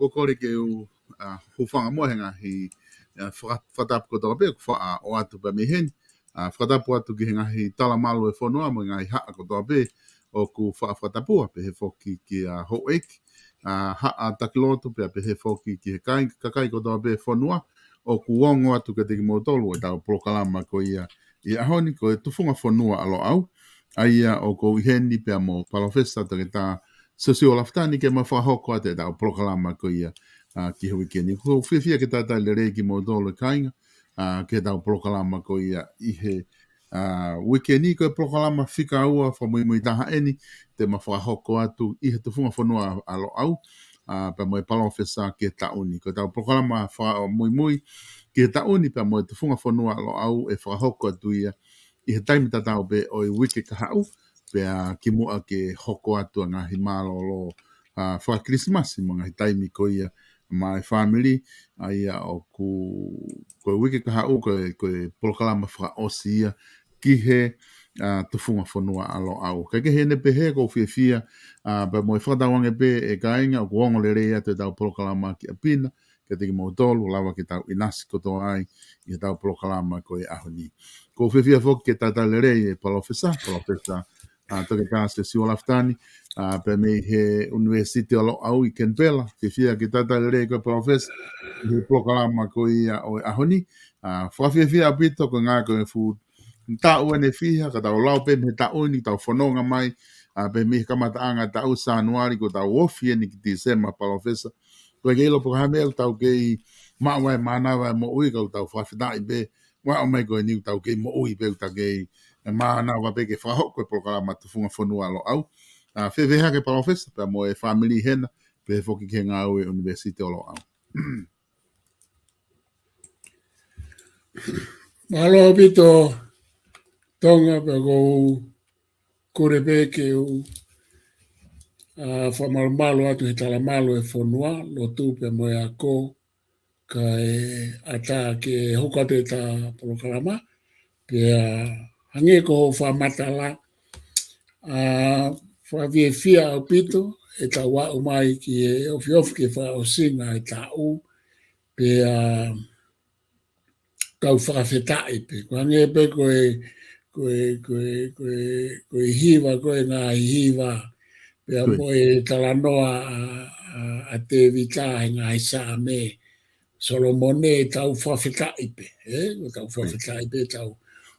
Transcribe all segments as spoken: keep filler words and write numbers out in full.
ʻoku ou kole ke u, ʻa, hūfanga muʻa he ngaahi, ʻa, faka-, fakatapu kotoa pē, ʻoku faʻa ʻoatu pē mei heni. ʻA, fakatapu atu ki he ngaahi talamalu e fonua mo e ngaahi haʻa kotoa pē, ʻoku faʻa fakatapua, pehē foki ki he houʻeiki, ʻa, haʻa taki lotu pea pehē foki ki he kai, kakai kotoa pē fonua, ʻoku ongo atu kiate kimoutolu ʻetau polokalama ko ia ʻi he ʻaho ni ko e Tufunga Fonua ʻa Loʻau, ʻa ia ʻoku ou ʻi heni pea mo Palōfesa Toketā Siosiua Lafitani ke ma fakahoko atu ʻetau polokalama ko ia, ʻa, ki he uike ni. ʻOku ou fiefia ke talitali lelei kimoutolu kāinga, ʻa, ki heʻetau polokalama ko ia ʻi he, ʻa, uike ni. Ko e polokalama fika ua fakamuimui taha eni te ma fakahoko atu ʻi he Tufunga Fonua ʻa Loʻau, ʻa, pea mo e Palōfesa ki he taʻu ni. Ko ʻetau polokalama fakamuimui ki he taʻu ni pea mo e Tufunga Fonua ʻa Loʻau ʻe fakahoko atu ia ʻi he taimi tatau pē ʻo e uike kahaʻu, pea kimuʻa ke hoko atu ʻa e ngaahi mālōlō, ʻa, faka-Kilisimasi mo e ngaahi taimi ko ia maʻa e fāmili, ʻa ia ʻoku, ko e uike kahaʻu, ko e, ko e polokalama fakaʻosi ia ki he, ʻa, Tufunga Fonua ʻa Loʻau. Kae kehe eni pehē, ʻoku ou fiefia, ʻa, pea mo e fakatauange pē ʻe kāinga, ʻoku ongo lelei atu ʻetau polokalama ki ʻapi na, kiate kimoutolu, lava ke tau ʻinasi kotoa ai ʻi heʻetau polokalama ko e ʻaho ni. ʻOku ou fiefia foki ke talitali lelei e Palōfesa, Palōfesa, ʻa, Toketā Siosiua Lafitani, ʻa, pea mei he ʻUnivēsiti ʻo Loʻau ʻi Kenipela, fiefia ke talitali lelei koe Palōfesa, ʻi he polokalama ko ia ʻo e ʻaho ni. ʻA, fakafiefia ʻaupito ko e ngaahi ko e fuʻu taʻu eni ʻe fiha, ka tau lau pē mei he taʻu ni, tau fononga mai, ʻa, pē mei he kamataʻanga taʻu Sānuali, kuo tau ofi eni ki Tīsema, Palōfesa. Ko e ke ʻilo pe ko e hā e meʻa ʻoku tau kei maʻu ai e mānava e moʻui, ka ʻoku tau fakafetaʻi pē, ʻo aʻu mai ko eni ʻoku tau kei moʻui pē, ʻoku tau kei mānava pē ke fakahoko e polokalama Tufunga Fonua ʻa Loʻau. ʻA, fēfē hake Palōfesa, pea mo e fāmili hena, pehē foki ki he ngāue ʻUnivēsiti ʻo Loʻau. Mālō ʻaupito Tonga, pea ʻoku ou kole pē ke u, ʻa, fakamalumalu atu he talamalu e fonua, lotu pea mo e ako, kae ʻatā ke hoko atu ʻeta polokalama, pea hangē ko hoʻo fakamatala, ʻa, fakafiefia ʻaupito ʻetau aʻu mai ki he ofiofi ki he fakaʻosinga e taʻu, pea kau fakafetaʻi pē. Ko e hangē pē ko e, ko e, ko e, ko e, ko e hiva, ko e ngaahi hiva, pea Ko e. mo e talanoa ʻa, ʻa, ʻa Tēvita he ngaahi Saame, Solomone, tau fakafetaʻi pē, ē? Ko tau Ko e. fakafetaʻi pē tau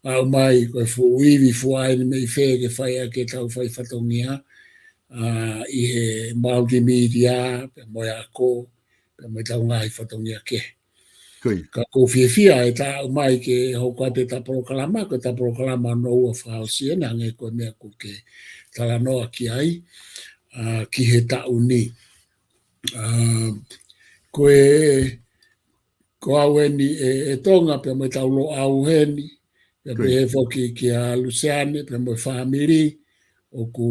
aʻu mai, ko e fuʻu ivi fua eni mei fē ke fai ʻaki ʻetau fai fatongia, ʻa, ʻi he multimedia, pea mo e ako, pea mo ʻetau ngaahi fatongia kehe. Ko e. Ka ʻoku ou fiefia ʻeta aʻu mai ke hoko atu ʻeta polokalama, ko ʻeta polokalama hono ua fakaʻosi eni, hangē ko e meʻa ʻoku ke talanoa ki ai, ʻa, ki he taʻu ni. ʻA, ko e, ko au eni ʻe, ʻe Tonga pea mo ʻetau Loʻau heni, pea Ko e. pehē foki kia Luseane, pea mo e fāmili, ʻoku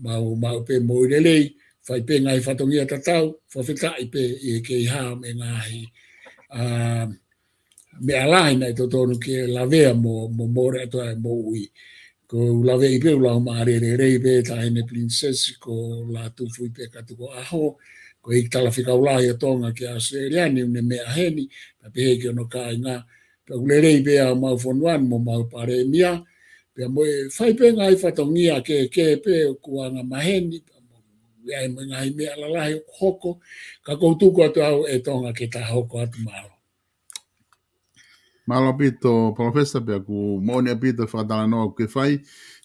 mau, mau pē moʻui lelei, fai pē ngaahi fatongia tatau, fakafetaʻi pē ʻi he kei hā mo e ngaahi, ʻa, meʻa lahi naʻe totonu ke lavea mo, mo mole atu ai moʻui. ʻOku ou laveʻi pē ʻeku laumālie lelei pē Taʻahine Pilinisesi ko Lātūfuipeka Tukuʻaho, ko e ʻEiki Talafekau Lahi ʻo Tonga ki ʻAositelēlia ni, ʻoku ne meʻa heni, pea pehē ki hono kāinga, pea ʻoku lelei pē ʻa homau fonua ni mo homau palēmia, pea mo e fai pē ngaahi fatongia kehekehe pē ʻoku angamaheni, pea mo e ʻi ai mo e ngaahi meʻa lalahi ʻoku hoko, ka ʻoku ou tuku atu au ʻe Tonga ke ta hoko atu, mālō. Mālō ʻaupito, Palōfesa, pea ʻoku moʻoni ʻaupito e fakatalanoa ʻoku ke fai,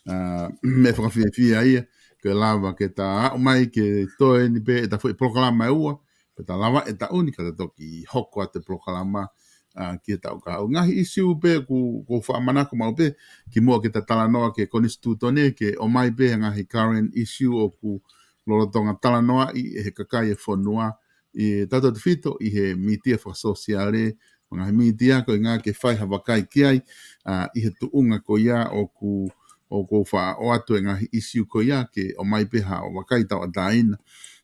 ʻa, meʻa fakafiefia ia, ke lava ke ta aʻu mai ke toe eni pē ʻeta foʻi polokalama ʻe ua, pea ta lava e taʻu ni ka ta toki hoko atu e polokalama, ʻa, ki he taʻu kahaʻu. Ngaahi ʻīsiu pē ʻoku, ʻoku ou faʻa manako maʻu pē, kimuʻa ke ta talanoa ki he konisitūtone, ke ʻomai pē he ngaahi current issue ʻoku lolotonga talanoaʻi ʻe he kakai e fonua, ʻi he tautefito ʻi he mītia fakasōsiale, mo e ngaahi mītia ko e ʻuhinga ke fai ha vakai ki ai, ʻa, ʻi he tuʻunga ko ia ʻoku, ʻoku ou faʻa ʻoatu e ngaahi ʻīsiu ko ia ke ʻomai pē haʻo vakai tauʻatāina,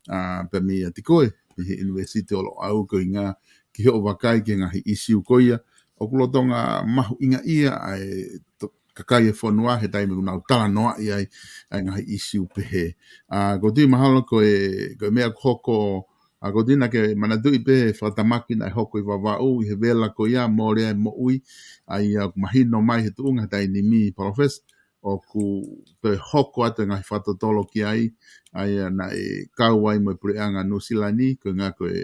ʻa, pea mei ʻiate koe, mei he ʻUnivēsiti ʻo Loʻau ko e ʻuhinga ki hoʻo vakai ki he ngaahi ʻīsiu ko ia, ʻoku lolotonga mahuʻingaʻia ʻa e to-, kakai e fonua he taimi ʻoku nau talanoaʻi ai, ʻa e ngaahi ʻīsiu pehē. ʻA, ʻoku ou tui mahalo ko e, ko e meʻa ʻoku hoko ʻA ko tina ke manatuʻi pē fakatamaki naʻe hoko ʻi Vavaʻu ʻi he vela ko ia mole ai moʻui, ʻa ia ʻoku mahino mai he tuʻunga taimi ni Palōfesa, ʻoku toe hoko atu e ngaahi fakatotolo ki ai, ʻa ia naʻe kau ai mo e puleʻanga Nuʻusila ni, ko e ngaahi ko e,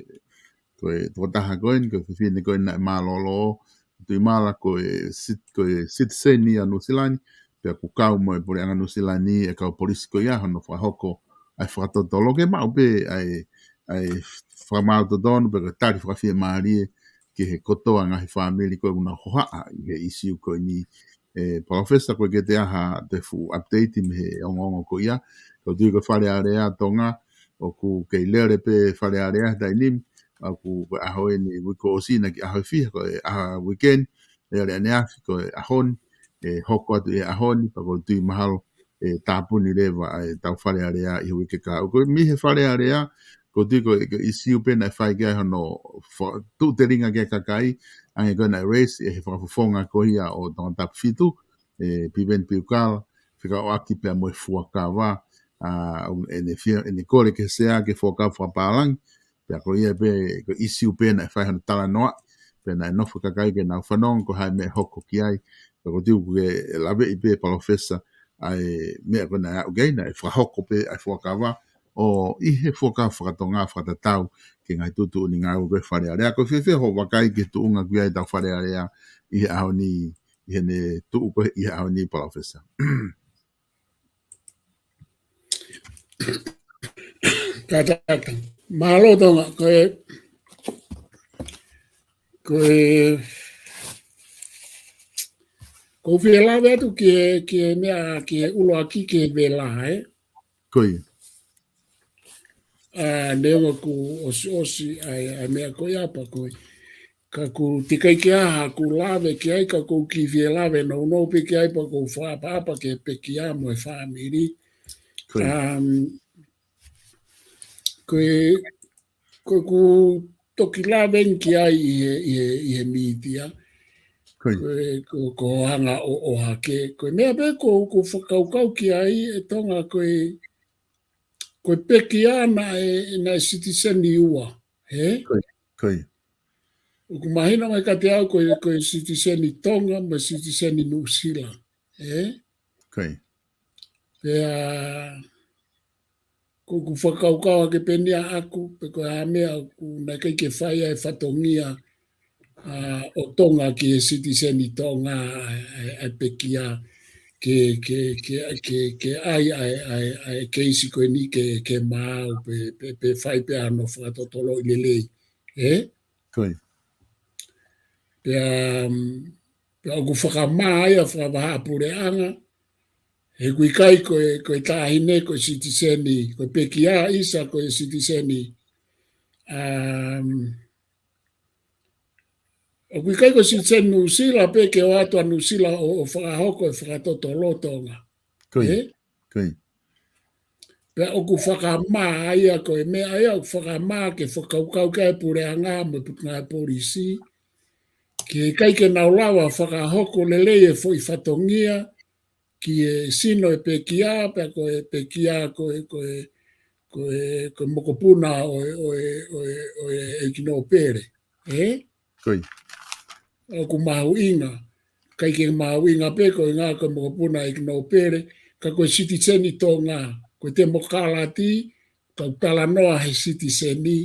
ko e tokotaha ko eni, ko e fefine ko eni naʻe mālōlō, Tuʻimala ko e sit-, ko e sitiseni ʻa Nuʻusila ni, pea ʻoku kau mo e puleʻanga Nuʻusila ni e kau polisi ko ia, hono fakahoko ʻa e fakatotolo ke maʻu pē ʻa e, ʻa e fakamaau totonu, pea ko e tali fakafiemālie ki he kotoa ngaahi fāmili ko ē ʻoku nau hohaʻa ʻi he ʻisiū ko eni. ʻE, Palōfesa, ko e ke te aha te fuʻu update mei he ongoongo ko ia, ko tui ko Fale Alea Tonga, ʻoku kei lele pē Fale Alea taimi ni, ʻoku ko e ʻaho eni uike ʻosi na ki ʻaho e fiha, ko e ʻaho weekend, ʻe ale ane afi, ko e ʻaho ni, ʻe hoko atu e ʻaho ni, pea ko tui mahalo, ʻe tāpuni leva ʻa e tau Fale Alea ʻi he uike ka. ʻOku mei he Fale Alea, ko tui ko e, ko e ʻisiū pē naʻe fai ki ai hono fa-, tuʻu telinga ki he kakai, ʻange ko e naʻe raise ʻe he fakafofonga ko ia ʻo Tongatapu fitu, ʻe Piveni Piukala, fekauʻaki pea mo e fuakava, ʻa, ʻene fia, ʻene kole ke sea ke fuakava fakapālangi, pea ko ia pē, ko e ʻisiū pē naʻe fai hono talanoa, pea naʻe nofo kakai ke nau fanongo ko e hā e meʻa ʻe hoko ki ai, pea ko tui ʻoku ke laveʻi pē Palōfesa, ʻa e meʻa ko ē naʻe aʻu ki ai, naʻe fakahoko pē ʻa e fuakava, ʻo ʻi he fuakava fakatonga fakatatau ki he ngaahi tuʻutuʻuni ngāue ko ē Fale Alea. Ko e fēfē hoʻo vakai ki he tuʻunga ko ia ʻetau Fale Alea ʻi he ʻaho ni, ʻi heʻene tuʻu ko ē ʻi he ʻaho ni Palōfesa? Tatata. Mālō Tonga, ko e, ko e, ko u fie lave atu ki he, ki he meʻa, ki he ʻuluaki ki he vela, ē? Ko ia. ʻA, neongo ʻoku ʻosiʻosi ʻa e, ʻa e meʻa ko ia pea ko e, ka ʻoku teʻeki ke ʻi ai ha ʻoku lave ki ai, ka ʻoku ou kiʻi fie lave nounou pē ki ai pea ʻoku ou fakaʻapaʻapa ki he pekia mo e fāmili. Ko ia. Um, ko e, ko ʻeku toki lave ki ai ʻi he, ʻi he, ʻi he mītia. Ko ia. Ko e, ko, ko e anga ʻo, ʻo hake. Ko e meʻa pē ʻoku ou, ʻoku ou fakakaukau ki ai ʻe Tonga ko e, ko e pekia naʻe, naʻe sitiseni ua, ē? Ko ia, ko ia. ʻOku mahino mai kiate au ko e, ko e sitiseni Tonga mo e sitiseni Nuʻusila, ē? Ko ia. Pea, ko ʻeku fakakaukau hake pē ʻeni ʻaʻaku, pe ko e hā e meʻa ʻoku naʻe ʻikai ke fai ai e fatongia, ʻa, ʻo Tonga ki he sitiseni Tonga, ʻa, ʻa, ʻa e pekia ke, ke, ke, ke, ke ʻai, ʻa, ʻa, ʻa e keisi ko eni ke, ke maau pe, pe, pe fai pē hano fakatotoloʻi lelei. Ē? Ko ia. Pea, um, pea ʻoku fakamā ia fakavahaʻapuleʻanga, he ʻoku ʻikai ko e, ko e taʻahine, ko e sitiseni, ko e pekia ʻisa, ko e sitiseni. Um, ʻoku ʻikai ko e sitiseni Nuʻusila pē ke ō atu ʻa Nuʻusila ʻo, ʻo fakahoko e fakatotolo Tonga. Ko ia. Ē? Ko ia. Pea ʻoku fakamā ia ko e meʻa ia, ʻoku fakamā ke fakakaukau ki ai e puleʻanga mo e Potungāue Polisi, ke ʻikai ke nau lava fakahoko lelei e foʻi fatongia, ki he sino e pekia, pea ko e pekia ko e, ko e, ko e, ko e mokopuna ʻo e, ʻo e, ʻo e, ʻo e ʻeiki nōpele. Ē? Ko ia. ʻOku mahuʻinga. ʻIkai ke mahuʻinga pē ko e ʻuhinga ko e mokopuna ʻeiki nōpele, ka ko e sitiseni Tonga, ko e temokalati, tau talanoa he sitiseni,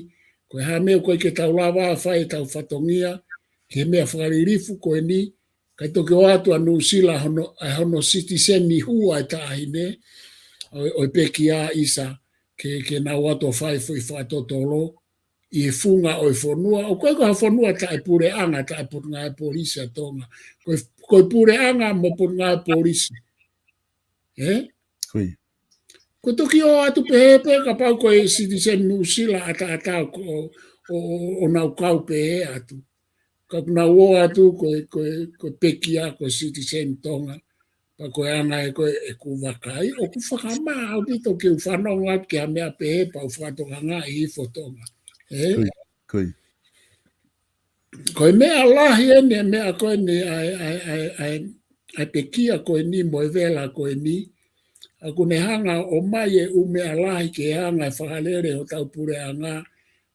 ko e hā e meʻa ʻoku ʻikai ke tau lava ʻo fai ʻetau fatongia, ki he meʻa fakalilifu ko eni, kae toki ō atu ʻa Nuʻusila hono, ʻa hono sitiseni hua e taʻahine, ʻo, ʻo e pekia ʻisa, ke, ke nau ō atu ʻo fai e foʻi fakatotolo, ʻi he funga ʻo e fonua, ʻoku ʻikai ko ha fonua taʻepuleʻanga, taʻepotungāue polisi ʻa Tonga. Ko e, ko e puleʻanga mo e Potungāue Polisi. Ē? Ko ia. Ko e toki ō atu pehē pē kapau ko e sitiseni Nuʻusila ʻataʻatā ʻo, ʻo, ʻo, ʻo nau kau pehē atu. Ka ʻoku nau ō atu ko e, ko e, ko e pekia ko e sitiseni Tonga. Pea ko e anga ē ko ē ʻeku vakai, ʻoku fakamā ʻaupito ke u fanongo atu ki ha meʻa pehē pea u fakatokangaʻi hifo Tonga. Ē? Ko ia, ko ia. Ko e meʻa lahi eni, e meʻa ko eni, ʻa e, ʻa e, ʻa e, ʻa e, ʻa e pekia ko eni mo e vela ko eni. ʻOku ne hanga ʻo ʻomai e ʻū meʻa lahi ke hanga ʻe fakalele hotau puleʻanga,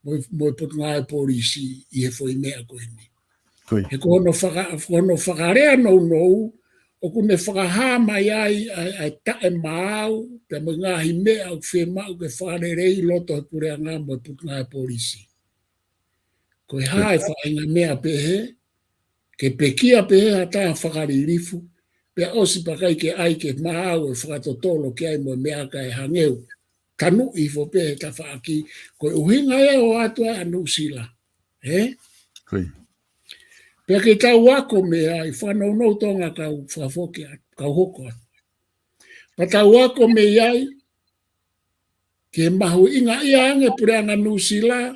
mo e, mo e Potungāue Polisi ʻi he foʻi meʻa ko eni. He ko hono faka-, ko hono fakalea nounou, ʻoku ne fakahā mai ai ʻa e, ʻa e taʻemaau, pea mo e ngaahi meʻa ʻoku fiemaʻu ke fakalelei ʻi loto he puleʻanga mo e Potungāue Polisi. Ko e hā e faʻahinga meʻa pehē, ke pekia pehē ha taha fakalilifu, pea ʻosi pea ʻikai ke ʻai ke maau e fakatotolo ki ai mo e meʻa kae hangē ʻoku tanuʻi hifo pē he tafaʻaki, ko e ʻuhinga ia ʻo ʻoatu ai ʻa Nuʻusila. Ē? Pea ke tau ako mei ai, fanongo Tonga kau fakafoki atu, kau hoko atu. Pea tau ako mei ai, ke mahuʻingaʻia ange puleʻanga Nuʻusila,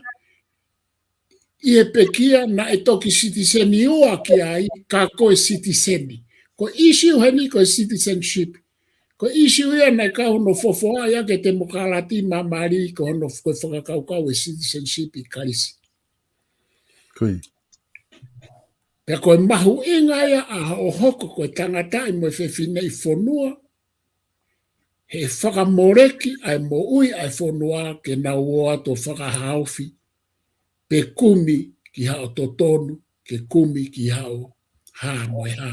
ʻi he pekia naʻe toki sitiseni ua ki ai, ka ko e sitiseni. Ko e ʻīsiu heni ko e citizenship. Ko e ʻīsiu ia naʻe kau hono fofoaʻi ʻaki e temokalati māmālie ko hono ko e fakakaukau e citizenship ʻi Kalisi. Pea ko e mahuʻinga ia ʻa hoʻo hoko ko e tangataʻi mo e fefineʻi fonua, he fakamoleki ʻa e moʻui ʻa e fonua ke nau ō atu ʻo fakahaofi, pe kumi ki haʻo totonu, ke kumi ki haʻo hā mo e hā.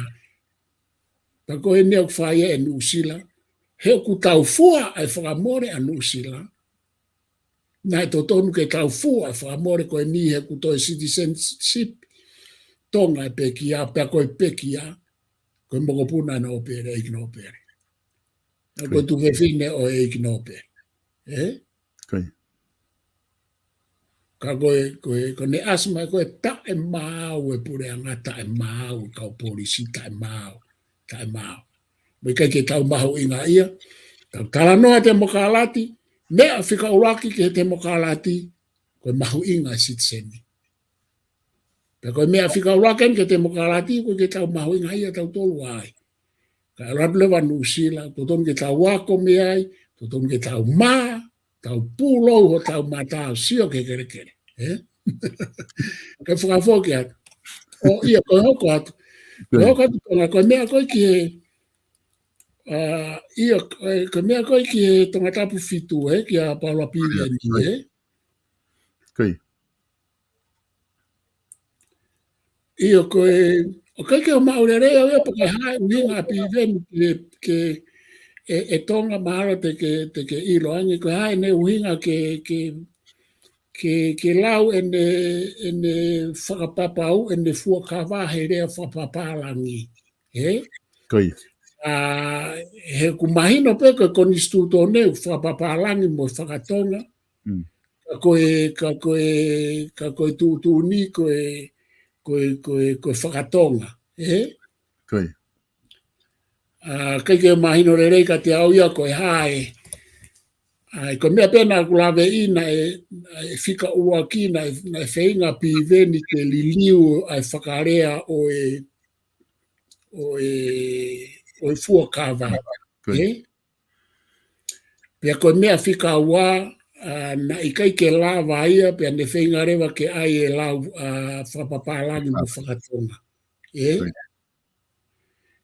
Pea ko eni ʻoku fai ʻe Nuʻusila, he ʻoku tau fua ʻa e fakamole ʻa Nuʻusila, naʻe totonu ke tau fua ʻa e fakamole ko eni he ʻoku toe citizenship Tonga e pekia, pea ko e pekia, ko e mokopuna ʻa Nōpele, ʻEiki Nōpele. Ko e tuofefine ʻo e ʻEiki Nōpele. Ē? Ka ko e, ko e, ko ʻene ʻasi mai ko e taʻemaau e puleʻanga, taʻemaau e kau polisi, taʻemaau, taʻemaau. Mo ʻikai ke tau mahuʻingaʻia, tau talanoa temokalati, meʻa fika ʻuluaki ki he temokalati, ko e mahuʻinga e sitiseni. Pea ko e meʻa fika ʻuluaki eni ki he temokalati, ʻoku ʻikai ke tau mahuʻingaʻia tautolu ai. Ka ʻalu atu leva Nuʻusila, totonu ke tau ako mei ai, totonu ke tau mā, tau pulou hotau mata ʻo sio ki he kelekele. Ē? Ke fakafoki atu. ʻO ia, ko e hoko atu. Ko e hoko atu Tonga, ko e meʻa ko ē ki he, ʻa, ia, ko e, ko e meʻa ko ē ki he Tongatapu fitu, ē, kia Paula Piveni, ē? ʻIo, ko e, ʻoku ʻikai ke u maʻu lelei au ia pe ko e hā e ʻuhinga ʻa Piveni ke, ke, ʻe, ʻe Tonga mahalo te ke, te ke ʻilo ange, ko e hā ʻene ʻuhinga ke, ke, ke, ke lau ʻene, ʻene fakapapau, ʻene fuakava he lea fakapapālangi. Ē? ʻA, he ʻoku mahino pē ko e konisitūtone ʻoku fakapapālangi mo e fakatonga. Ka ko e, ka ko e, ka ko e tuʻutuʻuni ko e, ko e, ko e, ko e fakatonga. Ē? ʻA, ʻikai ke mahino lelei kiate au ia ko e hā e. ʻA, ko e meʻa pē naʻa ku laveʻi naʻe, naʻe fika ʻuluaki naʻe, naʻe feinga Piveni ke liliu ʻa e fakalea ʻo e, ʻo e, ʻo e fuakava. Ē? Pea ko e meʻa fika ua, ʻa, naʻe ʻikai ke lava ia, pea ne feinga leva ke ʻai e lau, ʻa, fakapapālangi mo fakatonga. Ē?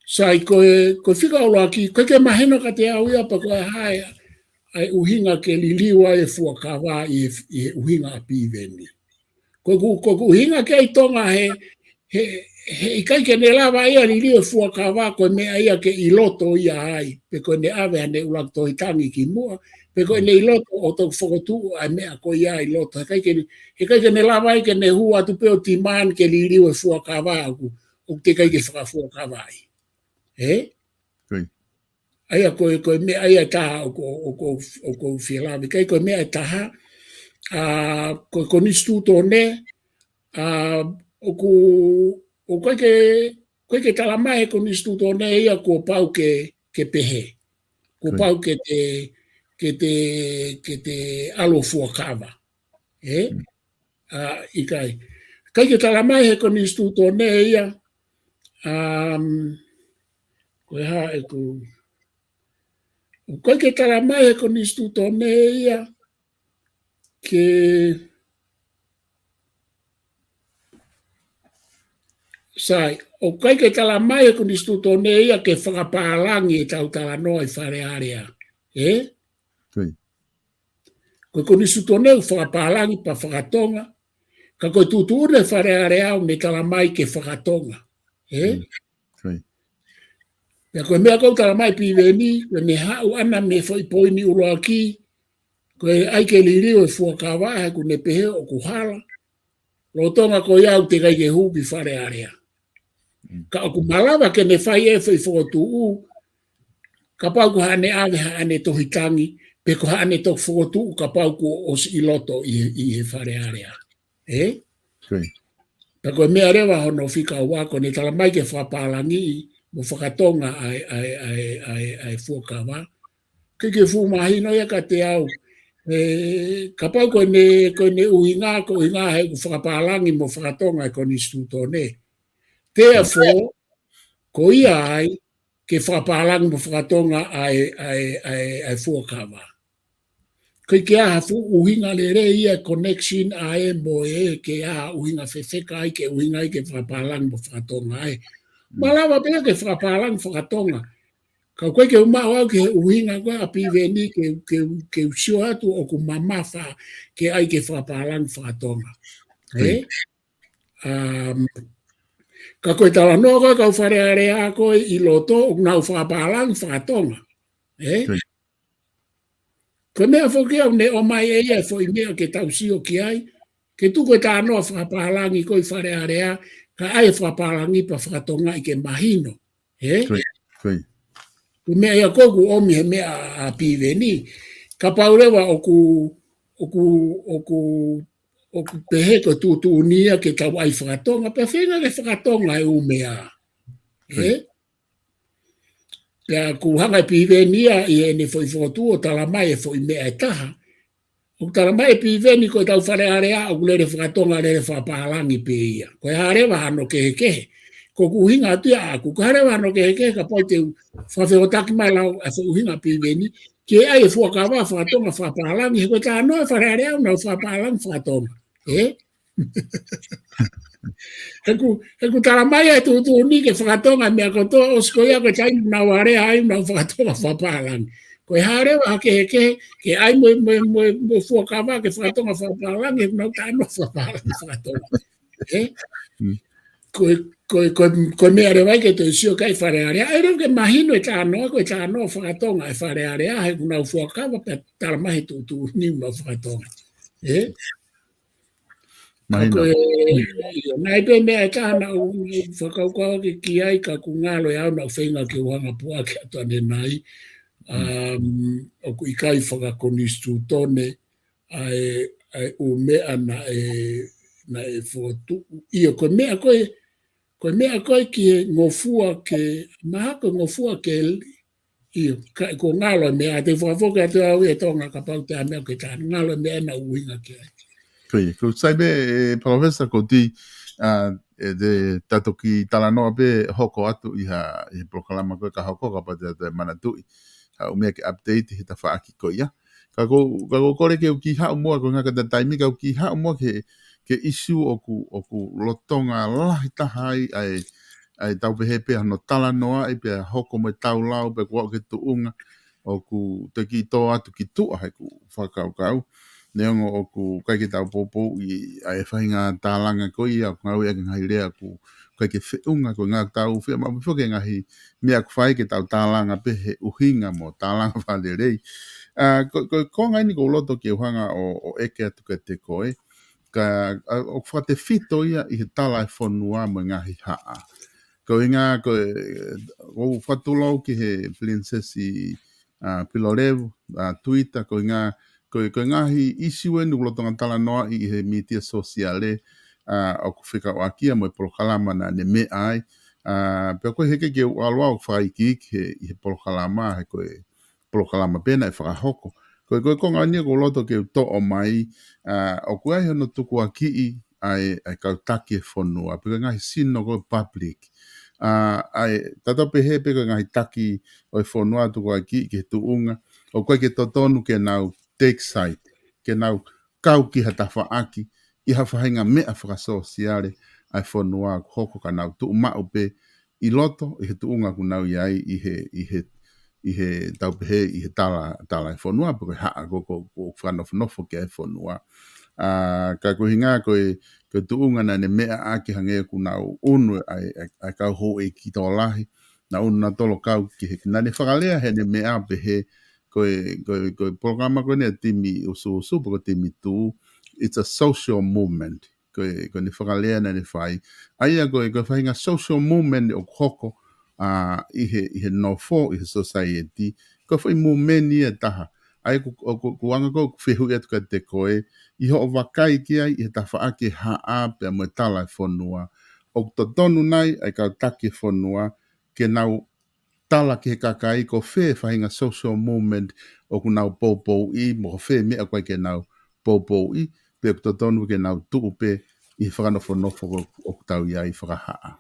Sai ko e, ko e fika ʻuluaki, ʻoku ʻikai ke mahino kiate au ia pe ko e hā e, ʻa e ʻuhinga ke liliu ai e fuakava ʻi he, ʻi he ʻuhinga ʻa Piveni. Ko ʻeku, ko ʻeku ʻuhinga ki ai Tonga he, he, he ʻikai ke ne lava ia liliu e fuakava ko e meʻa ia ke ʻi loto ia ai, pe ko ʻene ʻave haʻane ʻuluaki tohi tangi ki muʻa, pe ko ʻene ʻi loto ʻo toki fokotuʻu ʻa e meʻa ko ia ʻi loto, he ʻikai ke ne, he ʻikai ke ne lava ia ke ne hū atu pē ʻo demand ke liliu e fuakava ʻoku, ʻoku teʻeki ai ke fakafuakavaʻi. Ē? ʻA ia ko e, ko e meʻa ia ʻe taha ʻoku, ʻoku, ʻoku ou fie lave ki ai, ko e meʻa ʻe taha, ʻa, ko e konisitūtone, ʻa, ʻoku, ʻoku ʻikai ke, ʻoku ʻikai ke tala mai he konisitūtone ia kuo pau ke, ke pehē. Kuo pau ke te, ke te, ke te ʻalu ʻo fuakava. Ē? ʻA, ʻikai. ʻIkai ke tala mai he konisitūtone ia, um, ko e hā ʻeku, ʻoku ʻikai ke tala mai he konisitūtone ia ke, sai, ʻoku ʻikai ke tala mai he konisitūtone ia ke fakapālangi ʻetau talanoa ʻi Fale Alea. Ē? Ko e konisitūtone ʻoku fakapālangi pea fakatonga, ka ko e tuʻutuʻuni ʻa e Fale Alea ʻoku ne tala mai ke fakatonga. Ē? Ko ia. Pea ko e meʻa ʻoku tala mai ʻe Piveni, ko ʻene haʻu ʻana mei he foʻi poini ʻuluaki, ko e ʻai ke liliu e fuakava, he ʻoku ne pehē ʻoku hala. Lolotonga ko ia ʻoku teʻeki ai ke hū ki Fale Alea. Ka ʻoku malava ke ne fai e foʻi fokotuʻu, kapau ko haʻane ʻave haʻane tohi tangi, pe ko haʻane toki fokotuʻu kapau kuo ʻosi ʻi loto ʻi he, ʻi he Fale Alea. Ē? Ko ia. Pea ko e meʻa leva hono fika ua, ko ʻene tala mai ke fakapālangi mo fakatonga ʻa e, ʻa e, ʻa e, ʻa e, ʻa e fuakava. Ke ke fuʻu mahino ia kiate au. Ē, kapau ko ʻene, ko ʻene ʻuhinga, ko e ʻuhinga he ʻoku fakapālangi mo fakatonga e konisitūtone. Therefore, ko ia ai ke fakapālangi mo fakatonga ʻa e, ʻa e, ʻa e, ʻa e fuakava. Ko e ʻikai ha fuʻu ʻuhinga lelei ia connection ʻa e mo e, ʻikai ha ʻuhinga fefeka ai ke ʻuhinga ai ke fakapālangi mo fakatonga ai. Malava pē ke fakapālangi fakatonga. Ka ʻoku ʻikai ke u maʻu au ki he ʻuhinga ko ē ʻa Piveni ke, ke, ke u sio atu ʻoku mamafa ke ʻai ke fakapālangi fakatonga. Ē? Um, ka ko e talanoa ko ē kau Fale Alea ko ē ʻi loto ʻoku nau fakapālangi fakatonga. Ē? Ko ia. Ko e meʻa foki ʻoku ne ʻomai ʻe ia e foʻi meʻa ke tau sio ki ai, ke tuku e talanoa fakapālangi ko ē ʻi Fale Alea, kae ʻai e fakapālangi pea fakatonga ʻi ke mahino. Ē? Ko ia, ko ia. Ko e meʻa ia ko ē ʻoku ʻomi he meʻa ʻa, ʻa Piveni. Kapau leva ʻoku, ʻoku, ʻoku, ʻoku pehē ko e tuʻutuʻuni ia ke tau ʻai fakatonga, pea feinga ke fakatonga e ʻū meʻa. Ko ia. Ē? Pea ʻoku hanga ʻe Piveni ia ʻi heʻene foʻi fokotuʻu ʻo tala mai e foʻi meʻa ʻe taha. ʻOku tala mai ʻe Piveni ko e tau Fale Alea ʻoku lele fakatonga lele fakapālangi pē ia. Ko e hā leva hano kehekehe. Ko ʻeku ʻuhinga atu ia ʻaʻaku. Ko e hā leva hano kehekehe kapau te u fakafehokotaki mai lau ʻa e foʻi ʻuhinga ʻa Piveni. Ke ʻai e fuakava fakatonga fakapālangi. He ko e talanoa e Fale Alea ʻoku nau fakapālangi fakatonga. Ē? He ʻoku, he ʻoku tala mai e tuʻutuʻuni ke fakatonga e meʻa kotoa ʻosi ko ia ko e taimi ʻoku nau alea ai ʻoku nau fakatonga fakapālangi. Ko e hā leva ha kehekehe, ke ʻai mo, mo, mo, mo fuakava ke fakatonga fakapālangi, he ʻoku nau talanoa fakapālangi fakatonga. Ē? Mm. Ko e, ko e, ko e, ko e meʻa leva ia ke toe sio ki ai Fale Alea. ʻAi leva ke mahino e talanoa, ko e talanoa fakatonga e Fale Alea, he ʻoku nau fuakava pea tala mai he tuʻutuʻuni ʻoku nau fakatonga. Ē? Mahino. Ka ko e, ʻio, naʻe ʻi ai pē meʻa ʻe taha naʻá ku fakakaukau ki ai ka ʻoku ngalo ʻe au naʻá ku feinga ke u hanga ʻo puʻaki atu ʻanenai. Mm. Um, ʻoku ʻikai fakakonisitūtone ʻa e, ʻa e ʻū meʻa naʻe, naʻe fokotuʻu. ʻIo, ko e meʻa ko ē, ko e meʻa ko ē ki he ngofua ke, mahalo ko e ngofua ke ʻIo, ka, ʻoku ngalo e meʻa, te u fakafoki atu au ʻe Tonga kapau te ʻai meʻa ke tā ngalo e meʻa naʻá ku ʻuhinga ki ai. Ko ia, ʻoku sai pē, ē, Palōfesa Koti, ā, ē, te ta toki talanoa pē hoko atu ʻi ha, ʻi he polokalama ko ē ka hoko kapau te ta toe manatuʻi ha ʻū meʻa ke update he tafaʻaki ko ia. Ka ʻoku, ka ʻoku ou kole ke u kiʻi haʻu muʻa ko e ngata he taimi ka u kiʻi haʻu muʻa ki he, ki he ʻīsiu ʻoku, ʻoku lolotonga lahi taha ai, ʻa e, ʻa e tau pehē pē hano talanoaʻi pea hoko mo e tau lau pea kuo aʻu ki he tuʻunga ʻoku toki tō atu ki tuʻa heʻeku fakakaukau. Neongo ʻoku ʻikai ke tau poupouʻi ʻa e faʻahinga tālanga ko ia ʻoku ngāueʻaki e ngaahi lea ʻoku ʻikai ke feʻunga ko e ngaahi tau fia maʻu foki e ngaahi meʻa ʻoku fai ke tau tālanga pē he ʻuhinga mo tālanga fakalelei. Ā, ko, ko, ko e konga eni ʻoku ou loto ke u hanga ʻo, ʻo ʻeke atu kiate koe. Ka, ā, ʻoku fakatefito ia ʻi he tala e fonua mo e ngaahi haʻa. Ko e ʻuhinga, ko e, ʻoku ou fakatulou ki he Pilinisesi, ā, Pilolevu, ā, Tuita, ko e ʻuhinga, ko e, ko e ngaahi ʻīsiu eni ʻoku lolotonga talanoaʻi ʻi he mītia sōsiale, ā, ʻoku fekauʻaki ia mo e polokalama naʻá ne meʻa ai. Ā, pea ko e heʻikai ke u ʻalu au ʻo fakaikiiki he, ʻi he polokalama, he ko e polokalama pē naʻe fakahoko. Ko e, ko e konga eni ʻoku ou loto ke u toʻo mai, ā, ʻoku ʻi ai hono tukuakiʻi ʻa e, ʻa e kau taki e fonua, pe ko e ngaahi sino ko e public. Ā, ʻa e, tatau pē he pe ko e ngaahi taki ʻo e fonua tukuakiʻi ki he tuʻunga, ʻoku ʻikai ke totonu ke nau take side, ke nau kau ki ha tafaʻaki, ʻi ha faʻahinga meʻa fakasōsiale ʻa e fonua ʻoku hoko ka nau tuʻu maʻu pē ʻi loto, ʻi he tuʻunga ʻoku nau ʻi ai, ʻi he, ʻi he, ʻi he tau pehē, ʻi he tala, tala e fonua, pe ko e haʻa ko, ko, ko fakanofonofo ki ai e fonua. ʻA, ka ko e ʻuhinga ko e, ko e tuʻunga naʻa ne meʻa ʻaki hangē ʻoku nau ʻunu ai, ʻa e, ʻa e kau houʻeiki tokolahi, nau ʻunu nautolu ʻo kau ki he, naʻa ne fakalea heʻene meʻa pehē, ko e, ko e, ko e polokalama ko eni ʻa e timi ʻusuʻusu, pe ko e timi tuʻu, it's a social movement. Ko e, ko ʻene fakalea naʻa ne fai. ʻA ia ko e, ko e faʻahinga social movement ʻoku hoko, ʻa, ʻi he, ʻi he nofo, ʻi he society. Ko e foʻi movement ia ʻe taha. ʻA ia ʻoku, ʻoku, ʻoku ou anga ko ē ʻeku fehuʻi atu kiate koe, ʻi hoʻo vakai ki ai, ʻi he tafaʻaki e haʻa pea mo e tala e fonua. ʻOku totonu nai ʻa e kau taki e fonua, ke nau tala ki he kakai ko fē faʻahinga social movement ʻoku nau poupouʻi, mo ko fē meʻa ʻoku ʻikai ke nau poupouʻi, pe ʻoku totonu ke nau tuʻu pē ʻi he fakanofonofo ʻoku, ʻoku tau ʻi ai fakahaʻa.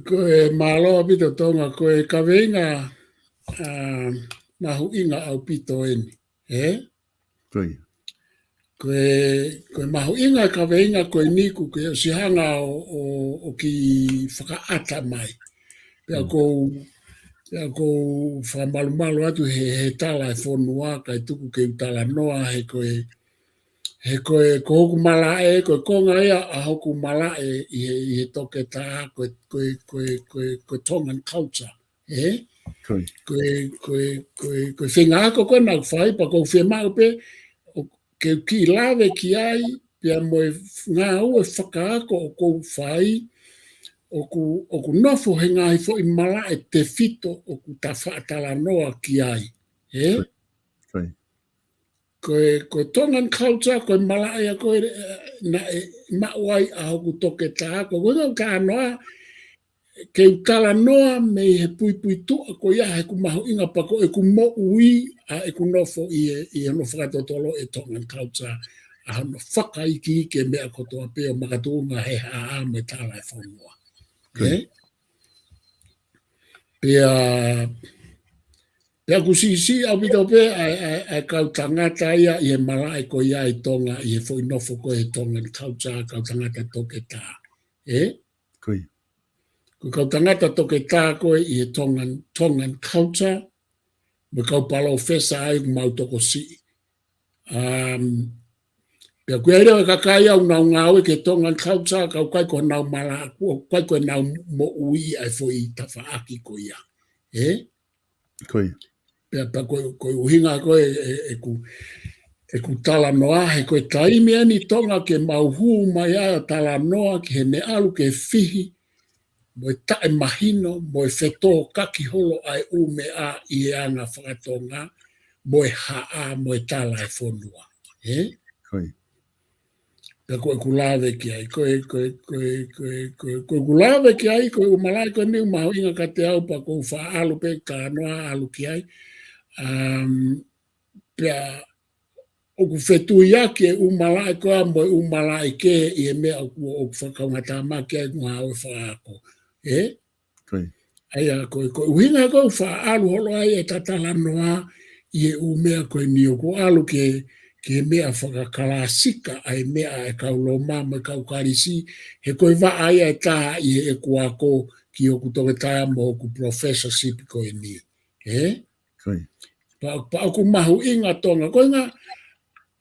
Ko e mālō ʻaupito Tonga, ko e kaveinga, ʻa, mahuʻinga ʻaupito eni, ē? Ko ia. Ko e, ko e mahuʻinga e kaveinga ko eni ʻoku ke ʻosi hanga ʻo, ʻo, ʻo kiʻi fakaʻata mai. Pea Mm. ʻoku ou, pea ʻoku ou fakamalumalu atu he, he tala e fonua, kae tuku ke u talanoa, he ko e, he ko e, ko hoku malaʻe, ko e konga ia ʻa hoku malaʻe ʻi he, ʻi he toketā, ko e, ko e, ko e, ko e, ko e Tongan culture. Ē? Ko ia. Ko e, ko e, ko e, ko e feinga ako ko ē naʻa ku fai pea ʻoku ou fiemaʻu pē ʻo ke u kiʻi lave ki ai, pea mo e ngāue fakaako ʻoku ou fai, ʻoku, ʻoku nofo he ngaahi foʻi malaʻe tefito ʻoku ta faʻa talanoa ki ai. Ē? Ko ia. Ko e, ko e Tongan culture, ko e malaʻe ia ko ē, ē, naʻe maʻu ai ʻa hoku toketā, ko e, ko e talanoa, ke u talanoa mei he puipuituʻa ko ia he ʻoku mahuʻinga pea ko ʻeku moʻui ʻa ʻeku nofo ʻi he, ʻi hono fakatotolo e Tongan culture, ʻa hono fakaikiiki e meʻa kotoa pē ʻo makatuʻunga he haʻa mo e tala e fonua. Ko ia. Ē? Pea, pea ʻoku siʻisiʻi ʻaupito pē ʻa e, ʻa e, ʻa e kau tangata ia ʻi he malaʻe ko ia ʻi Tonga, ʻi he foʻi nofo ko ē he Tongan culture, kau tangata toketā. Ē? Ko ia. Ko e kau tangata toketā ko ē ʻi he Tongan, Tongan culture, mo e kau palōfesa ai ʻoku mau tokosiʻi. Um, pea ʻoku ʻi ai leva e kakai ʻoku nau ngāue ki he Tongan culture, ka ʻoku ʻikai ko honau malaʻe, ʻoku ʻikai ko ʻenau moʻui ʻa e foʻi tafaʻaki ko ia. Ē? Ko ia. Pea, pea ko e, ko e ʻuhinga ko ē, ē, ʻeku, ʻeku talanoa, he ko e taimi eni Tonga ke mau hū mai ai ʻo talanoa ki heʻene ʻalu ke fihi, mo e taʻemahino, mo e fetōkaki holo ʻa e ʻū meʻa ʻi he anga fakatonga, mo e haʻa, mo e tala e fonua. Ē? Ko ia. Pea ko ʻeku lave ki ai, ko e, ko e, ko e, ko e, ko e, ko ʻeku lave ki ai, ko e ʻū malaʻe ko eni ʻoku mahuʻinga kiate au pea ʻoku ou faʻa ʻalu pē talanoa ʻalu ki ai. Um, pea ʻoku fetuiaki e ʻū malaʻe ko ia mo e ʻū malaʻe kehe ʻi he meʻa ʻoku, ʻoku fakakaungātāmaki ai ʻeku ngāue fakaako. Ē? Ko ia. ʻA ia, ko e, ko e ʻuhinga ko ē ʻoku faʻa ʻalu holo ai e ta talanoa ʻi he ʻū meʻa ko eni ʻoku ʻalu ke, ke meʻa fakakalāsika ʻa e meʻa ʻa e kau Loma mo e kau Kalisi, he ko e vaʻa ia ʻe taha ʻi heʻeku ako ki hoku toketā mo hoku professorship ko eni. Ē? Ko ia. Pea, pea ʻoku mahuʻinga Tonga. Ko e ʻuhinga,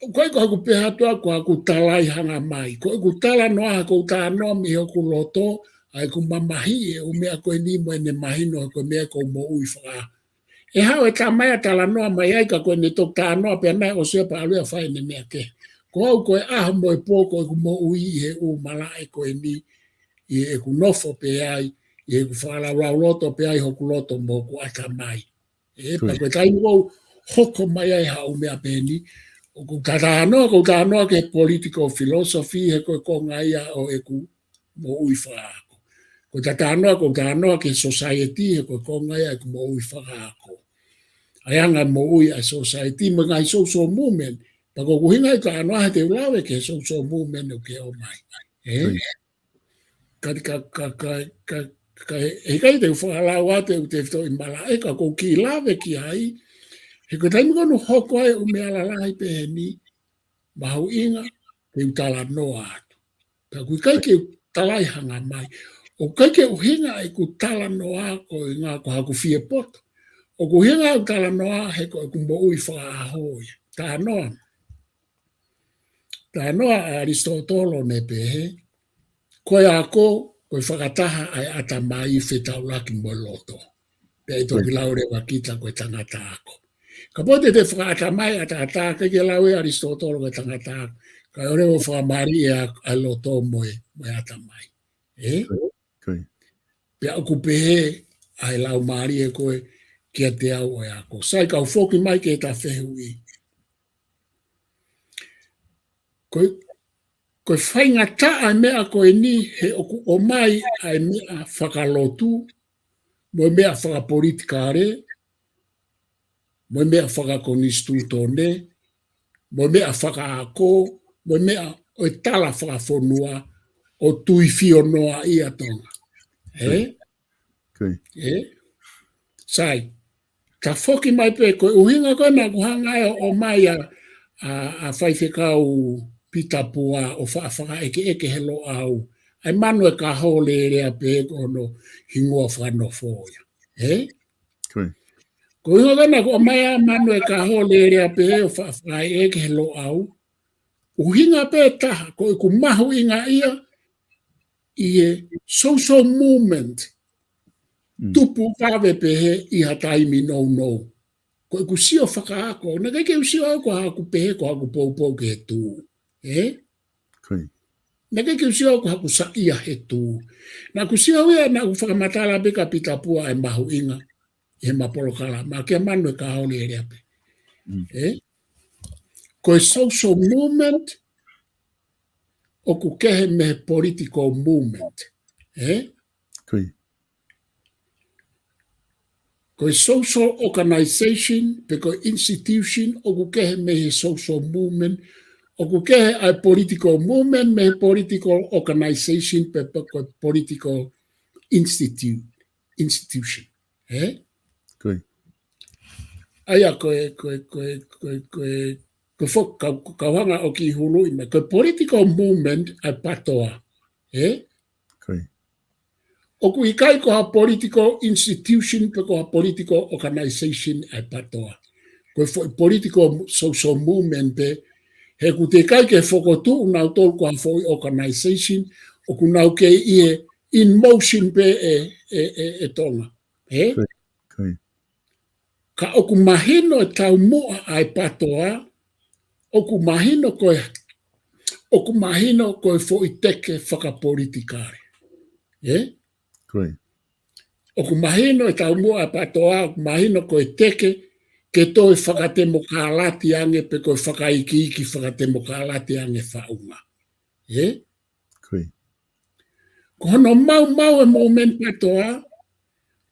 ʻoku ʻikai ko haʻaku pehē atu ʻa haʻaku talaihanga mai. Ko ʻeku talanoa, ko ʻeku talanoa mei hoku loto, ʻa ʻeku mamahiʻi e ʻū meʻa ko eni mo ʻene mahino he ko e meʻa ʻoku ou moʻui faka. ʻE haʻu e tamai ʻo talanoa mai ai ka ko ʻene toki talanoa pea naʻe ʻosi ia pea ʻalu ia ʻo fai ʻene meʻa kehe. Ko au ko e ʻaho mo e pō ko ʻeku moʻui ʻi he ʻū malaʻe ko eni, ʻi heʻeku nofo pē ai, ʻi heʻeku fakalaulauloto pē ai hoku loto mo hoku ʻatamai. Ē, pea ko ia. Ko e taimi ʻoku ou hoko mai ai ha ʻū meʻa pehē ni, ʻoku ou talanoa, ʻoku ou talanoa ki he political philosophy, he ko e konga ia ʻo ʻeku moʻui fakaako. ʻOku ou talanoa, ʻoku ou talanoa ki he society, he ko e konga ia ʻeku moʻui fakaako. ʻA e anga e moʻui ʻa e society, mo e ngaahi social movement. Pea ko ʻeku ʻuhinga ʻi he talanoa he te u lave ki he social movement ʻoku ke ʻomai. Ē? Ko ia. Ka, ka, ka, ka, ka, ka, he, he ʻikai te u fakalau atu ʻeku tefitoʻi malaʻe ka ʻoku ou kiʻi lave ki ai. He ko e taimi ko ē ʻoku hoko ai e ʻū meʻa lalahi pehē ni, mahuʻinga ke u talanoa atu. Ka ʻoku ʻikai ke u talaihanga mai. ʻOku ʻikai ke ʻuhinga ʻeku talanoa ko e ʻuhinga ko haʻaku fie poto. ʻOku ʻuhinga ʻeku talanoa he ko ʻeku moʻui fakaʻaho ia. Talanoa. Talanoa ʻa ʻAlisitōtolo naʻe pehē, ko e ako, ko e fakataha ʻa e ʻatamai fetaulaki mo e loto. Pea ʻe toki lau leva kita ko e tangata ako. Kapau te te fakaʻatamai ʻataʻatā, ʻikai ke lau ʻe ʻAlisitōtolo ko e tangata ako. Kae ʻoua leva ʻo fakamālie ʻa, ʻa e loto mo e, mo e ʻatamai. Ē? Pea ʻoku pehē ʻa e laumālie ko ē kiate au ʻo e ako. Sai, kau foki mai ki heʻeta fehuʻi. Ko e, ko e faingataʻa e meʻa ko eni he ʻoku ʻomai ʻa e meʻa fakalotu, mo e meʻa fakapolitikale, mo e meʻa fakakonisitūtone, mo e meʻa fakaako, mo e meʻa ʻo e tala fakafonua ʻo tui fio noa ia Tonga. Ē? Ē? Sai. Tafoki mai pē ko e ʻuhinga ko ē naʻa ku hanga ʻo ʻomai ʻa, ʻa, ʻa Faifekau Pita Pua ʻo fa-, fakaʻekeʻeke he Loʻau. ʻA e manu e kaho lelea pē ko hono hingoa fakanofo ia. Ē? Ko e ʻuhinga ko ē naʻa ku ʻomai ʻa e manu e kaho lelea pē ʻo fa-, fakaʻekeʻeke he Loʻau. ʻUhinga pē taha, ko ʻeku mahuʻingaʻia ʻi he social movement, tupu vave pehē ʻi ha taimi nounou. Ko ʻeku sio fakaako, naʻe ʻikai ke u sio au ko haʻaku pehē, ko haʻaku poupou ki he tū. Ē? Naʻe ʻikai ke u sio au ko haʻaku saiʻia he tū. Naʻa ku sio au ia, naʻa ku fakamatala pē kia Pita Pua ʻa e mahuʻinga ʻi heʻema polokalama, ki he manu e kaho lelea pē. Ē? Ko e social movement, ʻoku kehe mei he political movement. Ē? Ko e social organization, pe ko e institution, ʻoku kehe mei he social movement, ʻoku kehe ʻa e political movement mei he political organization, pe, pe ko e political institu-, institution. Ē? ʻA ia ko e, ko e, ko e, ko e, ko e, ko e fo-, kau, kau hanga ʻo kiʻi huluʻi mai. Ko e political movement ʻa e PATOA. Ē? ʻOku ʻikai ko ha political institution pe ko ha political organization ʻa e PATOA. Ko e foʻi political social movement pē, he ʻoku teʻeki ai ke fokotuʻu nautolu ko ha foʻi organization, ʻoku nau kei ʻi he in motion pē ʻe, ʻe, ʻe, ʻe Tonga. Ē? Ka ʻoku mahino e taumuʻa ʻa e PATOA, ʻoku mahino ko e, ʻoku mahino ko e foʻi teke fakapolitikale. Ē? ʻOku mahino e taumuʻa ʻa e PATOA, ʻoku mahino ko e teke ke toe fakatemokalati ange pe ko e fakaikiiki fakatemokalati ange faʻunga. Ē? Ko hono maumau e movement PATOA,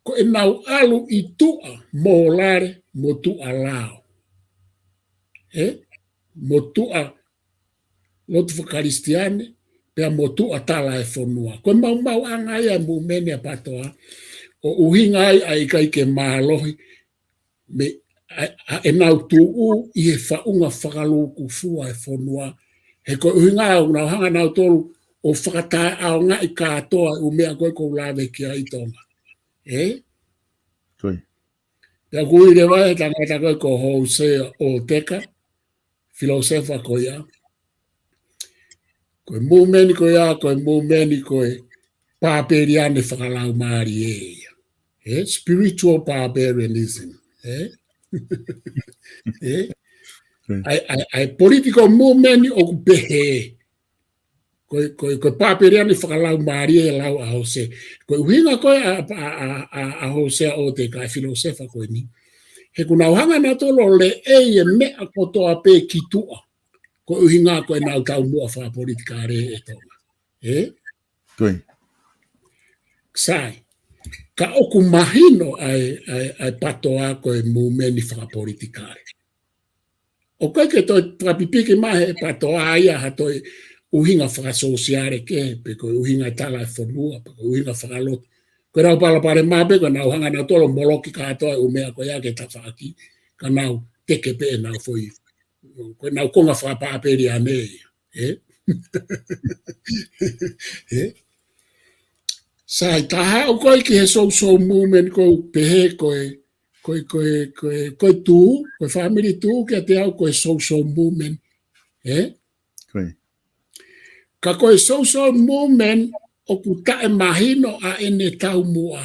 ko ʻenau ʻalu ʻi tuʻa mōlale, mo tuʻa lao. Ē? Mo tuʻa lotu fakakalisitiane, pea mo tuʻa tala e fonua. Ko e maumauʻanga ia e movement ʻa e PATOA, ʻo ʻuhinga ai ʻa e ʻikai ke mālohi, mei, ʻa, ʻa ʻenau tuʻu ʻi he faʻunga fakalūkufua e fonua. He ko e ʻuhinga ʻoku nau hanga nautolu ʻo fakataʻeʻaongaʻi kātoa e ʻū meʻa ko ē ʻoku ou lave ki ai Tonga. Ē? Pea ʻoku ui leva ʻe he tangata ko ē ko Hōsea ʻOteka, filōsefa ko ia. Ko e movement ko ia, ko e movement ko e pāpeliane fakalaumālie ia. Ē, spiritual barbarianism. Ē? Ē? ʻA e, ʻa e, ʻa e political movement ʻoku pehē. Ko e, ko e, ko e pāpeliane fakalaumālie lau ʻa Hōsea. Ko e ʻuhinga ko ē ʻa, ʻa, ʻa, ʻa, ʻa Hōsea ʻOteka, e filōsefa ko eni. He ʻoku nau hanga nautolu ʻo leʻei e meʻa kotoa pē ki tuʻa. Ko e ʻuhinga ko ʻenau taumuʻa fakapolitikale ʻe Tonga. Ē? Sai. Ka ʻoku mahino ʻa e, ʻa e, ʻa e PATOA ko e movement fakapolitikale. ʻOku ʻikai ke toe fakapipiki mai he PATOA ia ha toe ʻuhinga fakasōsiale kehe, pe ko e ʻuhinga tala e fonua, pe ko e ʻuhinga fakalotu. Ko ʻenau palopalema pē, ko ʻenau hanga nautolu ʻo moloki kātoa e ʻū meʻa ko ia ki he tafaʻaki, ka nau teke pē ʻenau foʻi, ko ʻenau konga fakapāpeliane ia. Ē? Ē? Sai, taha ʻoku ʻi ai ki he social movement ʻoku pehē ko e, ko e, ko e, ko e, ko e tuʻu, ko e family tuʻu kiate au ko e social movement. Ē? Ko e. Ka ko e social movement ʻoku taʻemahino ʻa ʻene taumuʻa.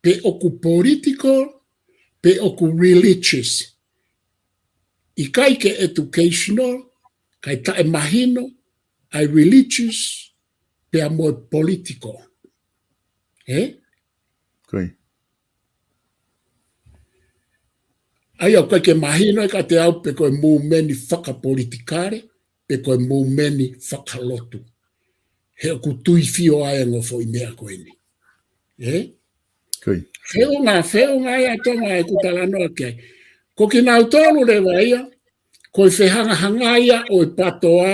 Pe ʻoku political, pe ʻoku religious. ʻIkai ke educational, kae taʻemahino ʻa e religious, pea mo e political. Ē? Ko e. ʻA ia ʻoku ʻikai ke mahino ʻe kiate au pe ko e movement fakapolitikale, pe ko e movement fakalotu. He ʻoku tuifio ai e ongo foʻi meʻa ko eni. Ē? Ko e. Feʻunga, feʻunga ia Tonga ʻeku talanoa ki ai. Ko kinautolu leva ia, ko e fehangahangai ia ʻo e PATOA,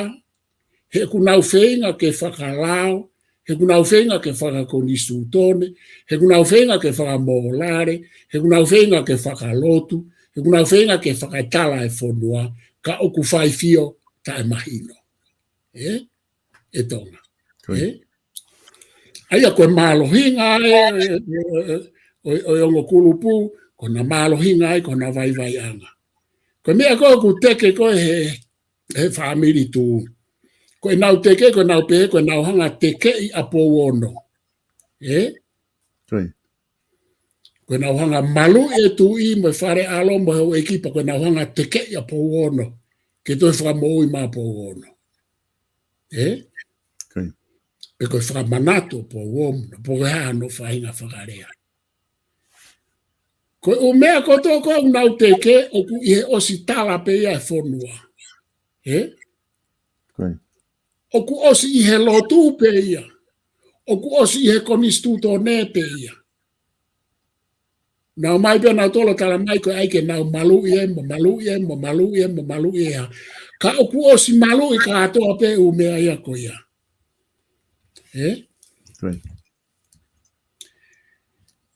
he ʻoku nau feinga ke fakalao, he ʻoku nau feinga ke fakakonisitūtone, he ʻoku nau feinga ke fakamōlale, he ʻoku nau feinga ke fakalotu, he ʻoku nau feinga ke fakatala e fonua, ka ʻoku faifio taʻemahino. Ē? ʻE Tonga. Ko e. Ē? ʻA ia ko e mālohinga ē, ē, ē, ē, ʻo, ʻo e ongo kulupu, ko ʻena mālohinga ai, ko ʻena vaivaiʻanga. Ko e meʻa ko ē ʻoku teke ko ē he, he family tuʻu. Ko ʻenau teke, ko ʻenau pehē, ko ʻenau hanga tekeʻi ʻa Pouono. Ē? Ko e. Ko ʻenau hanga maluʻi e tuʻi mo e fale ʻalo mo e houʻeiki pea ko ʻenau hanga tekeʻi ʻa Pouono. Ke toe fakamoʻui mai ʻa Pouono. Ē? Ko e. Pe ko e fakamanatu ʻo Pouono, pe ko e hā hono faʻahinga fakalea. Ko e ʻū meʻa kotoa ko ē ʻoku nau teke ʻoku ʻi he ʻosi tala pē ia e fonua. Ē? Ko e. ʻOku ʻosi ʻi he lotu pē ia. ʻOku ʻosi ʻi he konisitūtone pē ia. Nau ō mai pē ʻo nau tolo tala mai ko e ʻai ke nau maluʻi ē, mo maluʻi ē, mo maluʻi ē, mo maluʻi ē ha. Ka ʻoku ʻosi maluʻi kātoa pē ʻū meʻa ia ko ia. Ē? Ko e.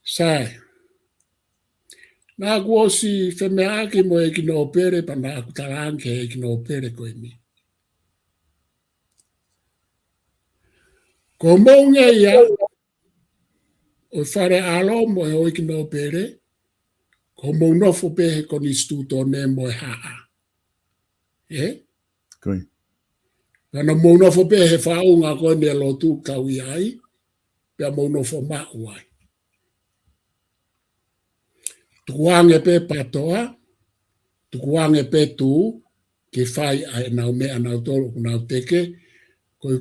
Sai. Naʻá ku ʻosi femeʻaʻaki mo e ʻEiki Nōpele, pea naʻá ku talaange ki he ʻEiki Nōpele ko eni. Ko hoʻomou ngeia ʻo e fale ʻalo mo e houʻeiki nōpele, ko hoʻomou nofo pē he konisitūtone mo e haʻa. Ē? Ko e. Pea naʻa mou nofo pē he faʻunga ko eni e lotu ʻoku tau ʻi ai, pea mou nofo maʻu ai. Tukuange pē PATOA, tukuange pē tuʻu, ke fai ʻa ʻenau meʻa ʻanautolu ʻoku nau teke, ko e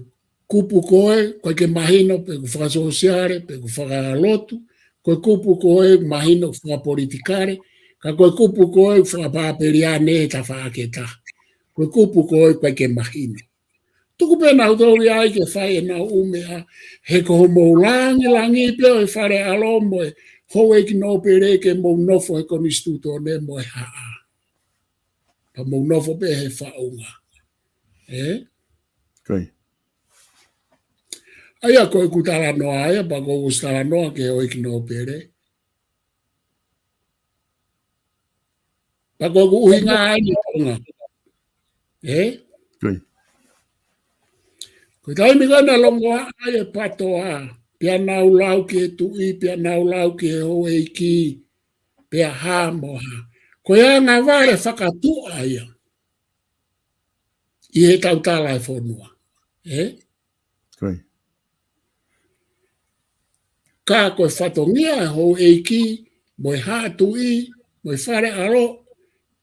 kupu ko ē, ʻoku ʻikai ke mahino pe ʻoku fakasōsiale, pe ʻoku fakalotu, ko e kupu ko ē ʻoku mahino ʻoku fakapolitikale, ka ko e kupu ko ē ʻoku fakapapeliane he tafaʻaki ʻe taha. Ko e kupu ko ē ʻoku ʻikai ke mahino. Tuku pē ʻanautolu ia ai ke fai ʻenau ʻū meʻa, he ko hoʻomou langilangi pē ʻo e fale ʻalo mo e houʻeiki nōpele ke mou nofo he konisitūtone mo e haʻa. Pea mou nofo pē he faʻunga. Ē? Ko e. ʻA ia ko ʻeku talanoa ia, pea ko ʻeku talanoa ki he houʻeiki nōpele. Pea ko ʻeku ʻuhinga ʻeni Tonga. Ē? Ko e. Ko e taimi ko ē naʻe longoaʻa ai e PATOA, pea nau lau ki he tuʻi, pea nau lau ki he houʻeiki, pea hā mo hā. Ko e anga vale fakatuʻa ia. ʻI he tautala e fonua. Ē? Ko e. Ka ko e fatongia e houʻeiki, mo e haʻa tuʻi, mo e fale ʻalo,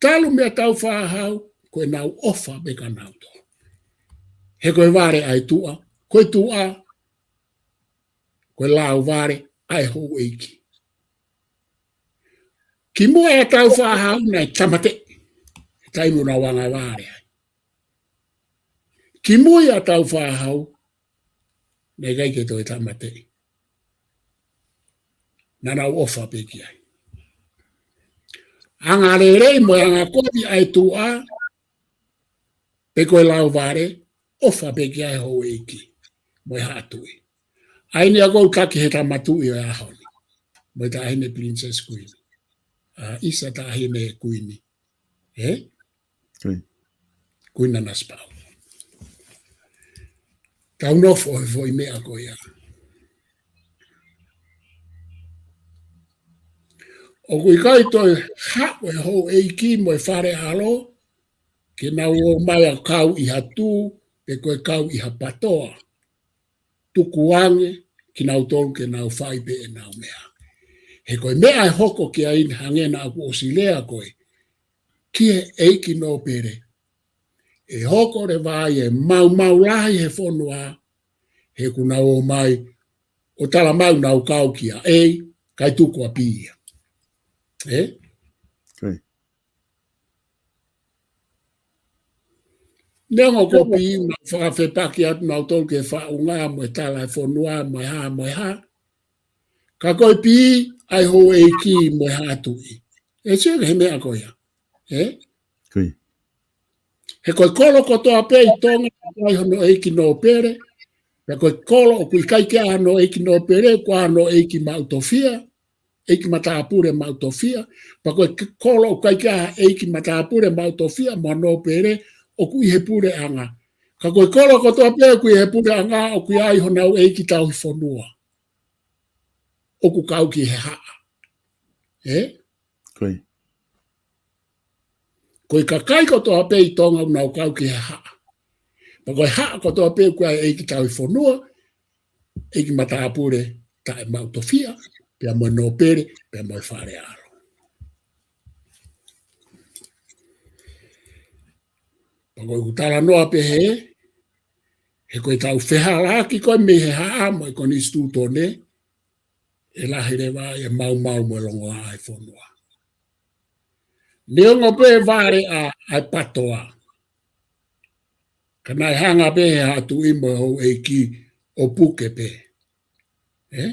talu mei he tau fāhau, ko ʻenau ʻofa pē kia nautolu. He ko e vale ʻa e tuʻa, ko e tuʻa, ko e lauvale ʻa e houʻeiki. Kimuʻa e tau fāhau naʻe tāmateʻi. Taimi ʻoku nau anga vale ai. Kimuʻa e tau fāhau, naʻe ʻikai ke toe tāmateʻi. Naʻa nau ʻofa pē ki ai. Anga lelei mo e anga kovi ʻa e tuʻa, pe ko e lauvale, ʻofa pē ki ai e houʻeiki, mo e haʻa tuʻi. ʻA eni ʻoku ou taki he tama tuʻi ʻo e ʻaho ni. Mo e taʻahine Princess Kuini. ʻA ʻisa taʻahine Kuini. Ē? Ko e. Kuini Nanasipauʻu. Tau nofo he foʻi meʻa ko ia. ʻoku ʻikai toe haʻu e houʻeiki mo e fale ʻalo ke nau ō mai ʻo kau ʻi ha tū pe ko e kau ʻi ha patoa. Tukuange kinautolu ke nau fai pē ʻenau meʻa. He ko e meʻa ʻe hoko ki ai ni, hangē naʻa ku ʻosi lea ko ē ki he ʻeiki nōpele, ʻe hoko leva ai e maumau lahi he fonua, he ʻoku nau ō mai ʻo tala mai ʻoku nau kau kia A kae tuku ʻa B ia. Ē? Neongo ko B ʻoku nau fakafepaki atu nautolu ki he faʻunga mo e tala e fonua mo e hā mo e hā. Ka ko e B ʻa e houʻeiki mo e haʻa tuʻi. ʻE sio ki he meʻa ko ia. Ē? He ko e kolo kotoa pē ʻi Tonga ʻoku ʻi ai hono ʻeiki nōpele, pea ko e kolo ʻoku ʻikai ke ʻi ai hono ʻeiki nōpele, ʻoku ʻi ai hono ʻeiki maʻu tofiʻa, ʻeiki matāpule maʻu tofiʻa, pea ko e kolo ʻoku ʻikai ke ʻi ai ha ʻeiki matāpule maʻu tofiʻa mo ha nōpele ʻoku ʻi he puleʻanga. Ka ko e kolo kotoa pē ʻoku ʻi he puleʻanga ʻoku ʻi ai honau ʻeiki tauhi fonua ʻoku kau ki he haʻa. Ē? Ko e kakai kotoa pē ʻi Tonga ʻoku nau kau ki he haʻa. Pea ko e haʻa kotoa pē ʻoku ʻi ai ʻeiki tauhi fonua, ʻeiki matāpule taʻe maʻu tofiʻa, pea mo e nōpele, pea mo e fale ʻalo. Pea ko ʻeku talanoa pehē, he ko ʻetau fehālaaki ko ē mei he haʻa mo e konisitūtone, ʻe lahi leva e maumau mo e longoaʻa e fonua. Neongo pē vale ʻa, ʻa e patoa, ka naʻe hanga pē he haʻa tuʻi mo e houʻeiki ʻo puke pē. Ē?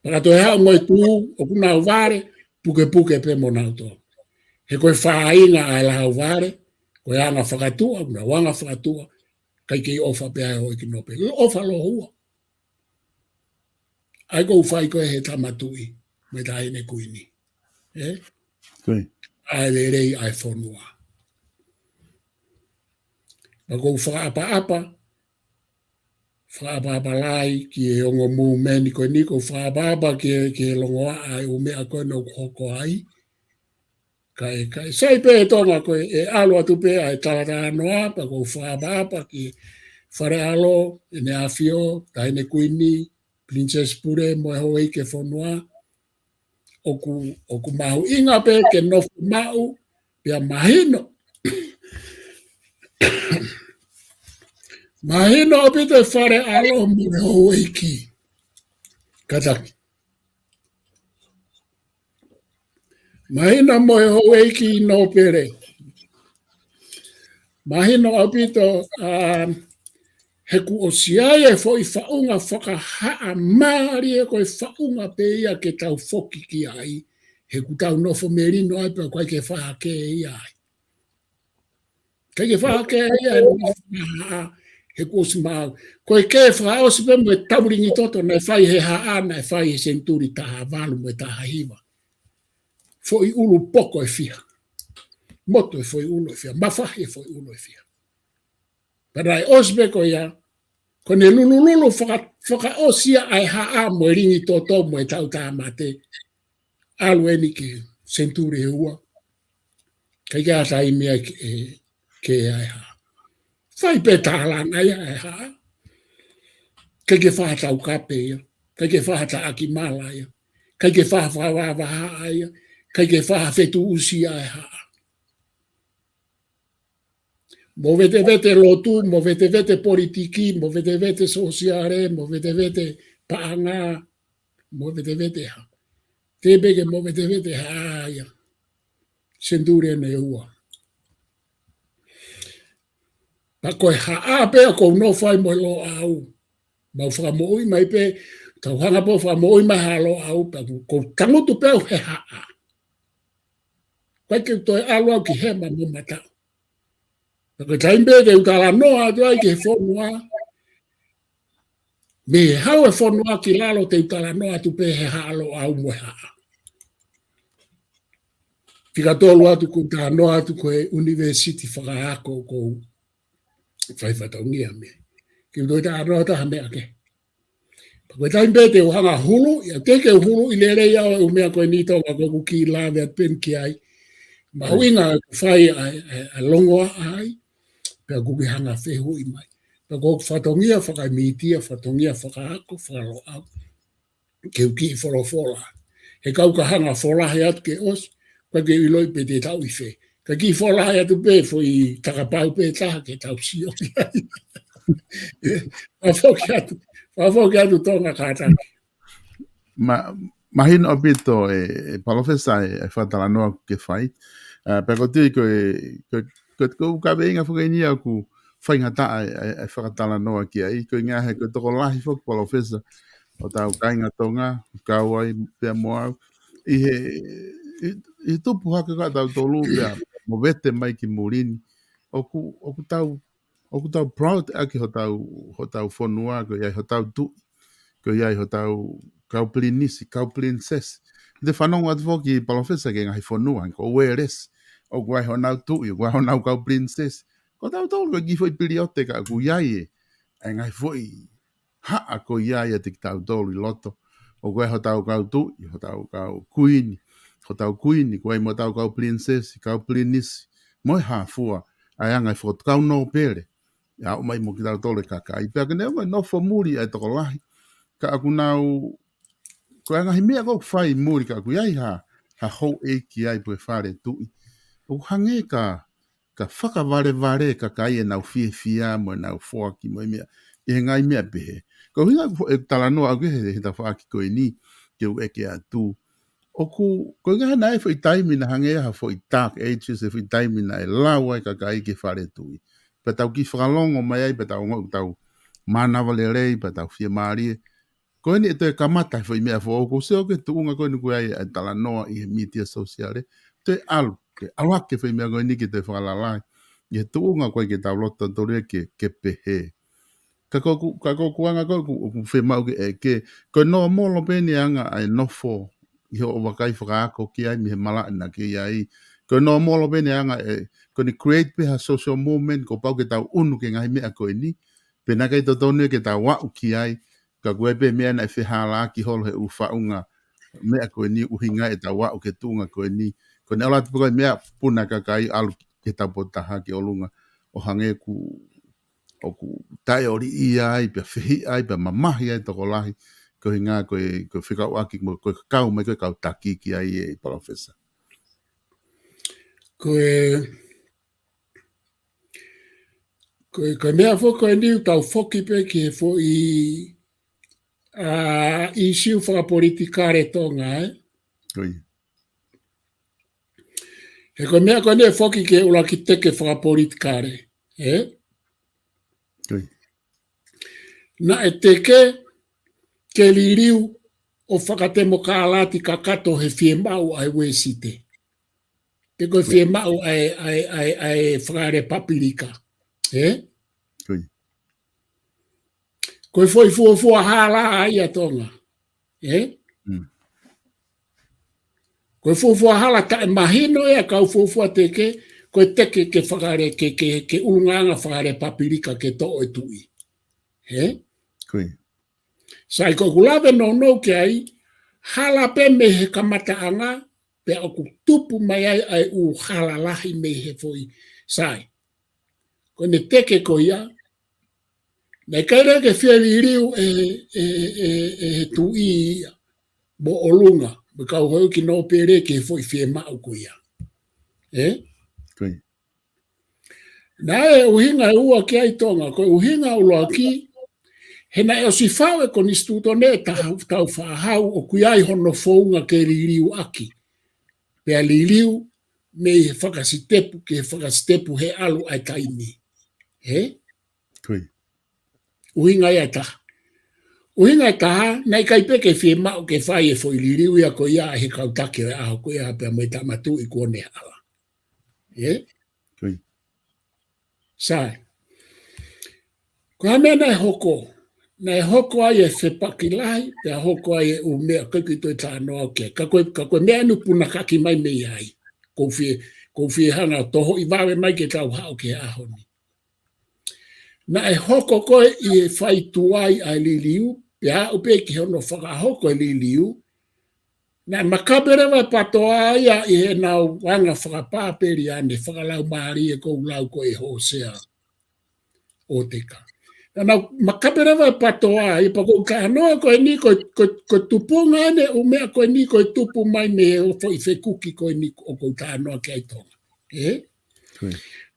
Pea ka toe haʻu mo e tū ʻoku nau vale, pukepuke pē mo nautolu. He ko e fāinga ʻa e lau vale, ko e anga fakatuʻa, ʻoku nau anga fakatuʻa, ʻikai ke ʻi ʻofa pē ʻa e houʻeiki nōpele. ʻOfa lōua. ʻA ia ʻoku fai ko ē he tama tuʻi mo e taʻahine kuini. Ē? ʻA e lelei ʻa e fonua. Pea ʻoku ou fakaʻapaʻapa, fakaʻapaʻapa lahi ki he ongo mūmeni ko eni, ʻoku ou fakaʻapaʻapa ki he, ki he longoaʻa e ʻū meʻa ko ē naʻa ku hoko ai. Kae, kae sai pē ʻe Tonga ko ē ʻe ʻalu atu pē ʻa e talatalanoa, pea ʻoku ou fakaʻapaʻapa ki he fale ʻalo, ʻEne ʻAfio, taʻahine kuini, Pilinisesi Pule mo e houʻeiki e fonua, ʻoku, ʻoku mahuʻinga pē ke nofo maʻu, pea mahino. Mahino ʻaupito e fale ʻalo mo e houʻeiki. Kātaki. Mahino mo e houʻeiki nōpele. Mahino ʻaupito, ā, he kuo ʻosi ʻi ai e foʻi faʻunga fakahaʻamālie ko e faʻunga pē ia ke tau foki ki ai, he kuo tau nofo melino ai pea ʻoku ʻikai ke fakahā ia ai. ʻIkai ke fakahā ia ai, he kuo ʻosi maʻu. Ko e kē fakaʻosi pē mo e taulingi toto naʻe fai he haʻa, naʻe fai he senituli taha valu mo e taha hiva. Foʻi ʻulu poko ʻe fiha. Motu e foʻi ʻulu ʻe fiha. Mafahi e foʻi ʻulu ʻe fiha. Pea naʻe ʻosi pē ko ia, ko ʻene lulululu faka-, fakaʻosi ia ʻa e haʻa mo e lingi toto mo e tautāmate. ʻAlu eni ki he senituli ʻe ua. ʻIkai ke ʻi ai ha taimi ia ke, ke ʻi ai ha. Fai pē tālanga ia ʻa e haʻa. ʻIkai ke fai ha taukape ia. ʻIkai ke fai ha taʻaki mala ia. ʻIkai ke fai ha fakavahavahaʻa ia. ʻIkai ke fai ha fetuʻusi ʻa e haʻa. Mo vetevete lotu, mo vetevete politiki, mo vetevete sōsiale, mo vetevete paʻanga, mo vetevete ha. Teʻeki ke mo vetevete ha ia. Senituli ʻe ua. Pea ko e haʻa pē ʻoku ou nofo ai mo e Loʻau. Mau fakamoʻui mai pē, tau hanga pē ʻo fakamoʻui mai ha Loʻau, pea ʻoku ou tangutu pē au he haʻa. ʻIkai ke u toe ʻalu au ki hema mo mataʻu. Pea ko e taimi pē te u talanoa atu ai ki he fonua. Mei he haʻu e fonua ki lalo te u talanoa atu pē he haʻa Loʻau mo e haʻa. Fika tolu atu ʻoku ou talanoa atu ko e ʻunivēsiti fakaako ʻoku ou fai fatongia mei ai. Ke u toe talanoa atu ha meʻa kehe. Pea ko e taimi pē te u hanga hulu, ʻio te ke hulu ʻi lelei ʻa e ʻū meʻa ko eni Tonga ko ʻeku kiʻi lave atu pē eni ki ai. Mahuʻinga ʻeku fai ʻa e, ʻa e, ʻa e longoaʻa ai, pea ʻoku ke hanga fehuʻi mai. Pea ko e fatongia fakaemītia, fatongia fakaako, fakaLoʻau. Ke u kiʻi folofola. He kau ka hanga folahi atu ke ʻosi, ka ke ʻiloʻi pē te tau ʻi fē. Ka kiʻi folahi atu pē, foʻi takapau pē taha ke tau sio ki ai. Fakafoki atu, fakafoki atu Tonga kātaki. Ma-, mahino ʻaupito e, e Palōfesa e, e fakatalanoa ke fai. Ah, pea ko e tui ko e, ko e, ko e, ko e kaveinga foki eni ʻoku faingataʻa e, e, e fakatalanoa ki ai. Ko e ʻuhinga he ko e tokolahi foki Palōfesa ʻo ʻetau kāinga Tonga, kau ai pea mo au. ʻI he, ʻi, ʻi he tupu hake ko ē ʻa tautolu pea mo vete mai ki muli ni. ʻOku, ʻoku tau ʻoku tau proud ʻaki hotau, hotau fonua, ko ia hotau tuʻi, ko ia hotau kau pilinisi, kau pilinisesi. Te fanongo atu foki Palōfesa ki he ngaahi fonua, ko Uēlesi, ʻoku ʻi ai honau tuʻi, ʻoku ʻi ai honau kau pilinisesi. Ko tautolu ko e kiʻi foʻi piliote ka ʻoku ʻi ai e, ʻa e ngaahi foʻi haʻa ko ia ʻiate kitautolu ʻi loto. ʻOku ʻi ai hotau kau tuʻi, hotau kau kuini, hotau kuini, ʻoku ʻi ai mo hotau kau pilinisesi, kau pilinisi, mo e hā fua, ʻa e anga e fokotuʻu kau nōpele, ʻa ʻomai mo kitautolu e kakai. Pea ke ne ʻomai nofo muli ʻa e tokolahi. Ka ʻoku nau, ko e ngaahi meʻa ʻoku fai muli ka ʻoku ʻi ai ha, ha houʻeiki ai pe ko e fale tuʻi. ʻOku hangē ka, ka fakavalevale kakai ʻenau fiefia mo ʻenau foaki mo e meʻa. ʻI he ngaahi meʻa pehē. Ko e ʻuhinga ʻeku talanoa ʻaʻaku he, he tafaʻaki ko eni, ke u ʻeke atu. ʻOku, ko e ʻuhinga naʻe foʻi taimi naʻe hangē ha foʻi dark ages, e foʻi taimi naʻe lau ai kakai ki he fale tuʻi. Pea tau kiʻi fakalongo mai ai, pea tau ongoʻi ʻoku tau mānava lelei, pea tau fiemālie. Ko eni ʻe toe kamata he foʻi meʻa foʻou, ʻoku ou sio ki he tuʻunga ko eni ʻoku ʻi ai e talanoa ʻi he mītia sōsiale. Toe ʻalu, toe ʻalu hake foʻi meʻa ko eni ke toe fakalalahi. ʻI he tuʻunga ko ē ke tau loto tautolu ia ke, ke pehē. Ka ko ʻeku, ka ko ʻeku anga ko ē ʻoku, ʻoku fiemaʻu ke, ʻe, ke, ko e nōmolo pē eni ʻa e anga ʻa e nofo ʻi hoʻo vakai fakaako ki ai mei he malaʻe naʻa ke ʻi ai. Ko e nōmolo pē eni ʻa e anga ʻe, ko eni create pē ha social movement, kuo pau ke tau ʻunu ki he ngaahi meʻa ko eni. Pea naʻe ʻikai totonu ia ke tau aʻu ki ai, ka ko e pē meʻa naʻe fehālaaki holo he ʻū faʻunga meʻa ko eni ʻuhinga ʻetau aʻu ki he tuʻunga ko eni. Ko eni ʻalu atu pē ko e meʻa puna kakai ʻalu ki he taupotu taha ki ʻolunga ʻo hangē ʻoku, ʻoku taʻeʻoliʻia ai, pea fehiʻa ai, pea mamahi ai tokolahi, ko e ʻuhinga ko e, ko e fekauʻaki mo, ko e kau mai ko e kau taki ki ai e Palōfesa. Ko e, ko e, ko e meʻa foki ko eni ʻoku tau foki pē ki he foʻi, ʻa, ʻīsiu fakapolitikale Tonga, ē? Ko ia. He ko e meʻa ko eni ʻe foki ki he ʻuluaki teke fakapolitikale, ē? Ko ia. Naʻe teke ke liliu ʻo fakatemokalati kakato he fiemaʻu ʻa e Uēsite. Pe ko e fiemaʻu ʻa e, ʻa e, ʻa e, ʻa e fakalepapilika. Ē? Ko ia. Ko e foʻi fuofua hala ia ʻa Tonga. Ē? Mm. Ko e fuofua hala taʻemahino ia ʻa e kau fuofua teke, ko e teke ke fakale-, ke, ke, ke ʻulungaanga fakalepapilika ke toʻo e tuʻi. Ē? Ko ia. Sai, ko ʻeku lave nounou ki ai, hala pē mei he kamataʻanga, pea ʻoku tupu mai ai ʻa e ʻū hala lahi mei he foʻi. Sai. Ko ʻene teke ko ia, naʻe ʻikai leva ke fie liliu ʻe, ʻe, ʻe, ʻe he tuʻi ia, mo ʻolunga, mo e kau houʻeiki nōpele ki he foʻi fiemaʻu ko ia. Ē? Ko ia. Naʻe ʻuhinga ʻe ua ki ai Tonga, ko e ʻuhinga ʻuluaki, he naʻe ʻosi faʻu e konisitūtone ʻe taha tau fāhau ʻoku ʻi ai hono founga ke liliu ʻaki. Pea liliu mei he fakasitepu, ki he fakasitepu he ʻalu ʻa e taimi. Ē? Ko ia. ʻUhinga ia ʻe taha. ʻUhinga ʻe taha, naʻe ʻikai pē ke fiemaʻu ke fai e foʻi liliu ia ko ia ʻe he kau taki ʻo e ʻaho ko ia pea mo e Tama Tuʻi kuo ne hala. Ē? Ko ia. Sai. Ko e hā e meʻa naʻe hoko? Naʻe hoko ai e fepaki lahi, pea hoko ai e ʻū meʻa ʻoku ʻikai ke u toe talanoa ki ai. Ka ko e, ka ko e meʻa ʻeni ʻoku punakaki mai mei ai. ʻOku ou fie, ʻoku ou fie hanga ʻo tohoʻi vave mai ke tau haʻu ki he ʻaho ni. Naʻe hoko ko ē ʻi he fai tuai ʻa e liliu, pea aʻu pē ki hono fakahoko e liliu, naʻe makape leva e PTOA ia ʻi heʻenau anga fakapāpeliane fakalaumālie ʻoku ou lau ko ē ʻa Hōsea ʻOteka. Naʻa nau makape leva e PTOA ia pea ʻoku ou talanoa ko eni ko, ko, ko e tupunga ʻeni ʻū meʻa ko eni ko e tupu mai mei he foʻi fekuki ko eni ʻoku ou talanoa ki ai Tonga. Ē?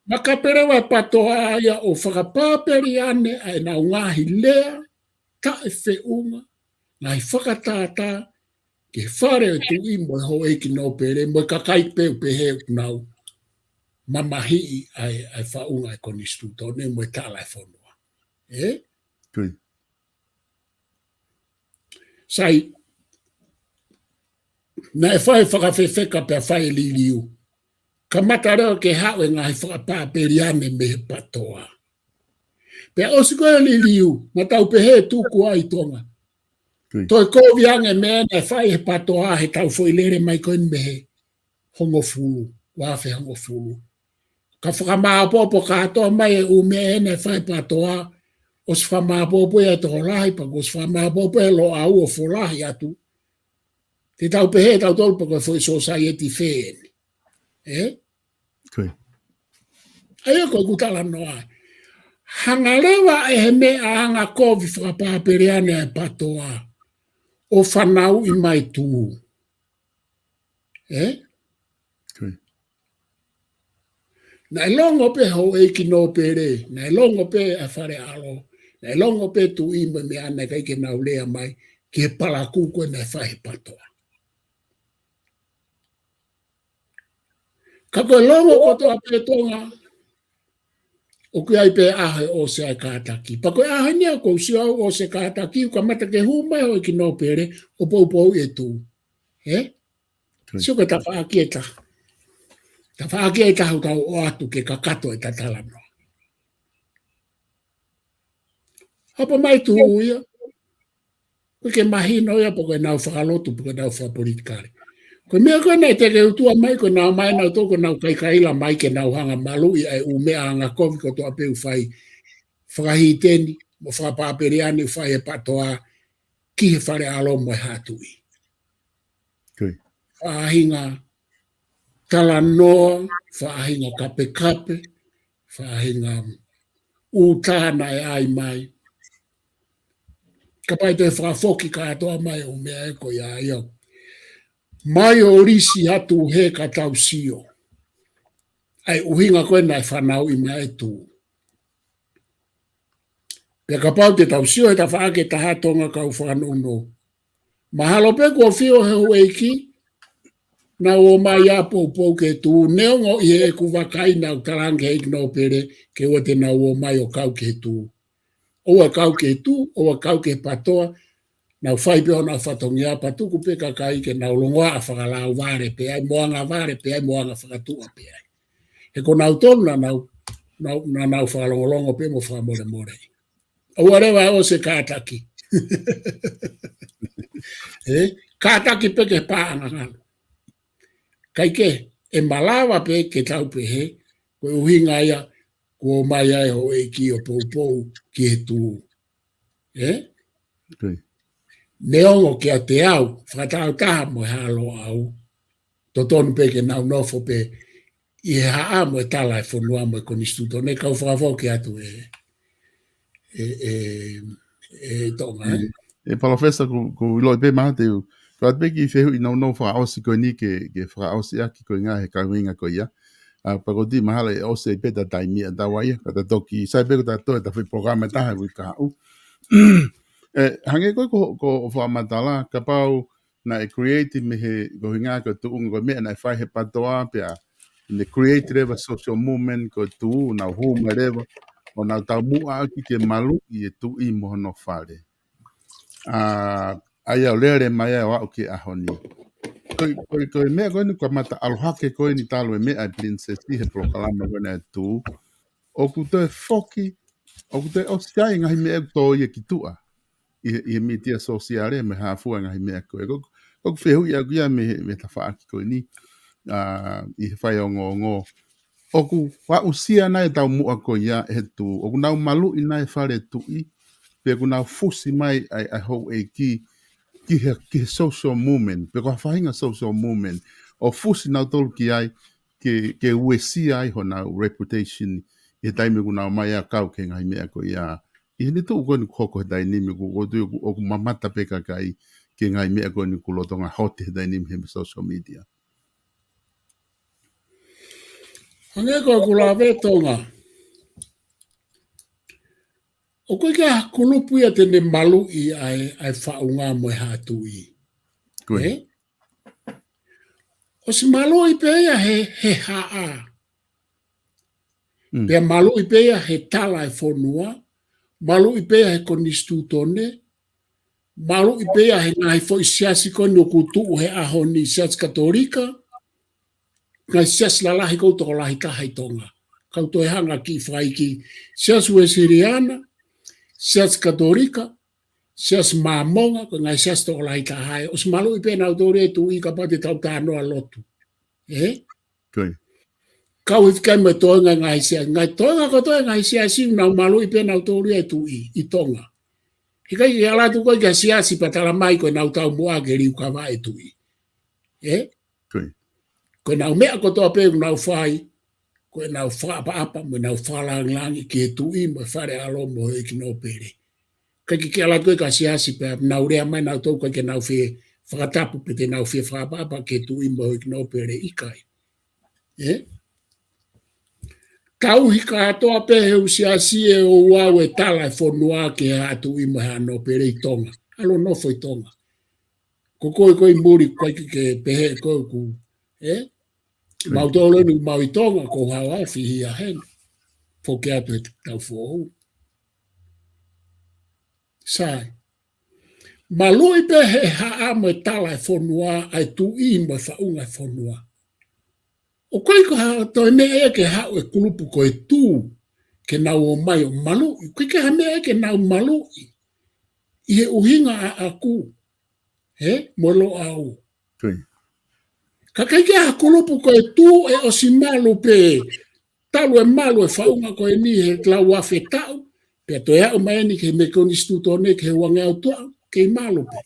Makape leva e PTOA ia ʻo fakapāpeliane ʻa ʻenau ngaahi lea taʻefeʻunga, ngaahi fakatātā, ki he fale ʻo e tuʻi mo e houʻeiki nōpele, mo e kakai pē ʻoku pehē ʻoku nau mamahiʻi ʻa e, ʻa e faʻunga ʻa e konisitūtone mo e tala ʻa e fonua. Ē? Sai, naʻe fai fakafefeka pea fai e liliu. Kamata leva ke haʻu e ngaahi fakapāpeliane mei he PTOA. Pea ʻosi ko ē liliu, naʻa tau pehē tuku ai Tonga. Toe kovi ange meʻa naʻe fai he PTOA he taʻu foʻi lele mai ko eni mei he hongofulu, ua afe hongofulu. Ka fakamāopoopo kātoa mai e ʻū meʻa naʻe fai he PTOA, ʻosi fakamāopoopo ia ʻe Tokolahi, pea ʻosi fakamāopoopo ʻe Loʻau ʻo Folahi atu. Te tau pehē tautolu pē ko e foʻi sōsaieti fē eni. Ē? ʻA ia ko ʻeku talanoa. Hanga leva ʻe he meʻa anga kovi fakapāpeliane ʻa e PTOA ʻo fanauʻi mai Tū. Ē? Naʻe longo pē houʻeiki nōpele, naʻe longo pē ʻa Fale ʻAlo, naʻe longo pē tuʻi mo e meʻa naʻe ʻikai ke nau lea mai ki he palakū ko ē naʻe fai he PTOA. Ka ko e longo kotoa pē Tonga, ʻoku ʻi ai pē ʻaho ʻe ʻosi ai kātaki. Pea ko e ʻaho ni ʻoku ou sio au ʻosi e kātaki, ʻoku kamata ke hū mai houʻeiki nōpele ʻo poupou e Tū. Ē? Sio ko e tafaʻaki ʻe taha. Tafaʻaki ʻe taha ʻoku tau ʻoatu ke kakato e tatalanoa. Hapa mai Tū ia. ʻOku ʻikai ke mahino ia pe ko ʻenau fakalotu, pe ko ʻenau fakapolitikale. Ko e meʻa ko ē naʻe teke utua mai, ko ʻenau mai nautolu, ko ʻenau kaikaila mai ke nau hanga maluʻi ʻa e ʻū meʻa anga kovi kotoa pē ʻoku fai fakahīteni, mo fakapāpeliane ʻoku fai he PTOA ki he Fale ʻAlo mo e Haʻa Tuʻi. Faʻahinga talanoa, faʻahinga kapekape, faʻahinga ʻū tā naʻe ʻai mai. Kapau ʻe toe fakafoki kātoa mai ʻū meʻa ē ko ia ia. Mai ʻo lisi atu he ka tau sio. ʻA e ʻuhinga ko ē naʻe fanauʻi mai e Tū. Pea kapau te tau sio he tafaʻaki ʻe taha Tonga kau fakanounou. Mahalo pē kuo ʻafio he houʻeiki, nau ō mai ʻo poupou ki he Tū, neongo ʻi heʻeku vakai naʻa ku talaange ki he ʻeiki nōpele, ke ʻoua te nau ō mai ʻo kau ki he Tū. ʻOua kau ki he Tū, ʻoua kau ki he PTOA, nau fai pē honau fatongia pea tuku pē kakai ke nau longoaʻa fakalauvale pē ai, mo angavale pē ai, mo anga fakatuʻa pē ai. He ko nautolu naʻa nau, nau, naʻa nau fakalongolongo pē mo fakamolemole. ʻOua leva ʻosi e kātaki. Ē, kātaki pē ke paʻanga ngalo. Kae kehe, ʻe malava pē ke tau pehē, ko e ʻuhinga ia, kuo ō mai ai houʻeiki ʻo poupou ki he Tū. Ē? Neongo kiate au, fakatāutaha mo e Haʻa Loʻau, totonu pē ke nau nofo pē ʻi he haʻa mo e tala ʻa e fonua mo e konisitūtone, kau fakafoki atu ē, ē, ē, ē Tonga, ē? ʻE Palōfesa, ʻoku, ʻoku ou ʻilo pē mahalo te u, ko atu pē ki he fehuʻi nounou fakaʻosi ko eni ke, ke fakaʻosi ʻaki ko e ngaahi he kaveinga ko ia. ʻA, pea ʻoku ou tui mahalo ʻe ʻosi pē ʻeta taimi ʻataua ia, ka ta toki, sai pē ko ta toe ʻeta foʻi polokalama ʻe taha ʻi he uike kahaʻu. ʻE, hangē ko ē ko, ko hoʻo fakamatala, kapau naʻe create mei he ko e ʻuhinga ko e tuʻunga ko e meʻa naʻe fai he PTOA pea ne create leva social movement ko e Tū, nau hū mai leva, ʻo nau taumuʻa ʻaki ke maluʻi e tuʻi mo hono fale. ʻA, ʻa ia ʻo lele mai ai ʻo aʻu ki he ʻaho ni. Ko e, ko e, ko e meʻa ko eni kamata ʻalu hake ko eni talu e meʻa ʻa e Princess ʻi he polokalama ko ena ʻa e Tū. ʻOku toe foki, ʻoku toe ʻosi ai ngaahi meʻa ʻoku tō ia ki tuʻa. ʻI he, ʻi he mītia sōsiale mo e hā fua ngaahi meʻa ko ē. Ko, ko ʻeku fehuʻi ʻaku ia mei he, mei he tafaʻaki ko eni, ʻa, ʻi he faiongoongo. ʻOku aʻusia nai e taumuʻa ko ia ʻe he Tū. ʻOku nau maluʻi nai e fale tuʻi. pea kuo nau fusi mai ʻa e, ʻa e houʻeiki ki he, ki he social movement, pe ko ha faʻahinga social movement, ʻo fusi nautolu ki ai, ke, ke uesia ai honau reputation, ʻi he taimi kuo nau ō mai ʻo kau ki he ngaahi meʻa ko ia. ʻI heʻene tuʻu ko eni kuo hoko he taimi ni, kuo, kuo tui ʻoku, ʻoku mamata pē kakai ki he ngaahi meʻa ko eni kuo lolotonga hot he taimi ni he social media. Hangē ko ʻeku lave, Tonga, ʻoku ʻikai ke ʻi ai ha kulupu ia te ne maluʻi ʻa e, ʻa e faʻunga mo e haʻa tuʻi. Ko ia. Ē? ʻOsi maluʻi pē ia he, he haʻa. Mm. Pea maluʻi pē ia he tala ʻo e fonua, maluʻi pē ia he konisitūtone, maluʻi pē ia he ngaahi foʻi siasi ko eni ʻoku tuʻu he ʻaho ni, Siasi Katolika, ngaahi siasi lalahi ʻoku tokolahi taha ʻi Tonga. Kau toe hanga ki fai ki Siasi Uēsiliana, Siasi Katolika, Siasi Māmonga, ko e ngaahi siasi tokolahi taha ē. ʻOsi maluʻi pē nautolu ʻe he tuʻi kapau te tau talanoa lotu. Ē? Ko ia. Kau hifo ki ai mo e toenga e ngaahi siasi. Ngaahi toenga kotoa e ngaahi siasi, nau maluʻi pē nautolu ʻe he tuʻi ʻi Tonga. He ʻikai ke ʻalu atu koe ki ha siasi pea tala mai ko ʻenau taumuʻa ke liukava e tuʻi. Ē? Ko ia. Ko ʻenau meʻa kotoa pē ʻoku nau fai, ko ʻenau fakaʻapaʻapa mo ʻenau fakalāngilangi ki he tuʻi mo e fale ʻalo mo e houʻeiki nōpele. ʻIkai ke ʻalu atu koe ki ha siasi pea nau lea mai nautolu ʻikai ke nau fie fakatapu pe te nau fie fakaʻapaʻapa ki he tuʻi mo e houʻeiki nōpele, ʻikai. Ē? Tauhi kātoa pē he ʻū siasi ʻe ʻoua ʻe tala e fonua ki he haʻa tuʻi mo e haʻa nōpele ʻi Tonga. ʻAlu ʻo nofo ʻi Tonga. Ko koe ko ē ʻi muli, ʻikai ke, ke pehē ko ē ʻoku, ē? Ko ia. Mau tolo ni mau ʻi Tonga, ko hau a fihia heni. Foki atu he taʻu foʻou. Sai. Maluʻi pē he haʻa mo e tala e fonua, ʻa e tuʻi mo e faʻunga e fonua. ʻOku ʻikai ko ha toe meʻa ia ke haʻu e kulupu ko e Tū ke nau ō mai ʻo maluʻi. ʻOku ʻikai ke ha meʻa ia ke nau maluʻi ʻi he ʻuhinga ʻaʻaku, ē, mo Loʻau. Ko ia. Ka ʻikai ke ʻi ai ha kulupu ko e Tū ʻe ʻosi malu pē, talu e malu e faʻunga ko eni he lau afe taʻu, pea toe aʻu mai eni ki he meʻa konisitūtone ki he uangeau tuʻa, kei malu pē.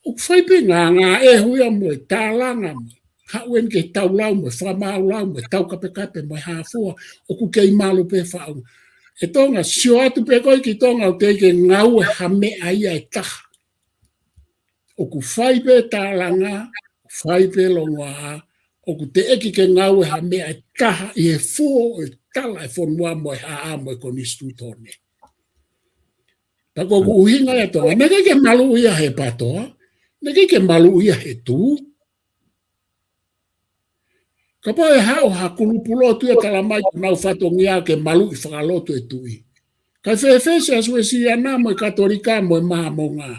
ʻOku fai pē ngāngāʻehu ia mo e tālanga mo e haʻu eni ke taulau mo e fakamāulau mo e taukapekape mo e hā fua, ʻoku kei malu pē faʻunga. ʻE Tonga, sio atu pē koe ki Tonga ʻoku teʻeki ke ngāue ha meʻa ia ʻe taha. ʻOku fai pē tālanga, fai pē longoaʻa, ʻoku teʻeki ke ngāue ha meʻa ʻe taha ʻi he fuo ʻo e tala e fonua mo e haʻa mo e konisitūtone. Pea ko ʻeku ʻuhinga ia, Tonga, naʻe ʻikai ke maluʻi ia he PATOA, naʻe ʻikai ke maluʻi ia he Tū. Kapau ʻe haʻu ha kulupu lotu ia tala mai ko honau fatongia ke maluʻi fakalotu e tuʻi. Kae fēfē Siasi Uēsiliana mo e Katolika mo e Māmonga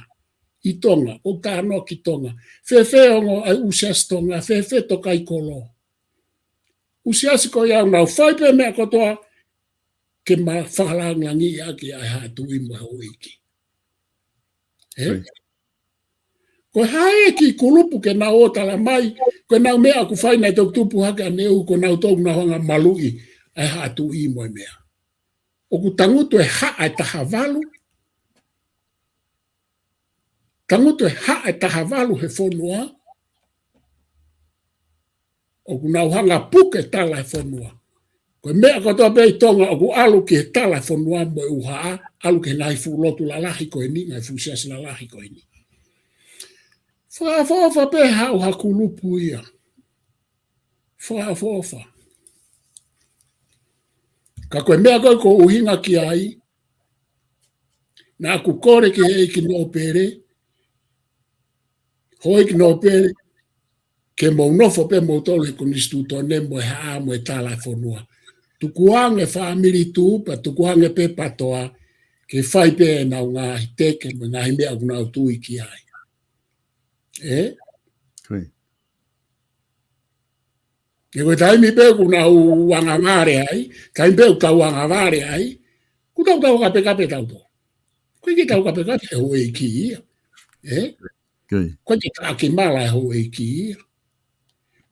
ʻi Tonga, ʻoku talanoa ki Tonga. Fēfē ongo ʻa e ʻū siasi Tonga, fēfē Tokaikolo. ʻŪ siasi ko ia ʻoku nau fai pē meʻa kotoa ke ma fakalāngilangiʻi ʻaki ʻa e haʻa tuʻi mo e houʻeiki. Ē? Right. Ko e hā e kiʻi kulupu ke nau ō tala mai, ko ʻenau meʻa ʻoku fai naʻe toki tupu hake ʻaneuhu, ko nautolu ʻoku nau hanga maluʻi ʻa e haʻa tuʻi mo e meʻa. ʻOku tangutu e haʻa ʻe taha valu, tangutu e haʻa ʻe taha valu he fonua, ʻoku nau hanga puke tala e fonua. Ko e meʻa kotoa pē ʻi Tonga ʻoku ʻalu ki he tala e fonua mo e ʻū haʻa, ʻalu ki he ngaahi fuʻu lotu lalahi ko eni, ngaahi fuʻu siasi lalahi ko eni. Fakaʻofoʻofa pē haʻu ha kulupu ia. Fakaʻofoʻofa. Ka ko e meʻa ko ē ʻoku ou ʻuhinga ki ai, naʻa ku kole ki he ʻeiki nōpele, houʻeiki nōpele, ke mou nofo pē moutolu he konisitūtone mo e haʻa mo e tala e fonua. Tukuange fāmili Tū, pea tukuange pē PATOA, ke fai pē ʻenau ngaahi teke mo e ngaahi meʻa ʻoku nau tui ki ai. Ē? Ko ia. He ko e taimi pē ʻoku nau angavale ai, taimi pē ʻoku tau angavale ai, ʻoku tau taukapekape tautolu. ʻOku ʻikai ke taukapekape e houʻeiki ia. Ē? Ko ia. ʻOku ʻikai ke taʻaki mala e houʻeiki ia.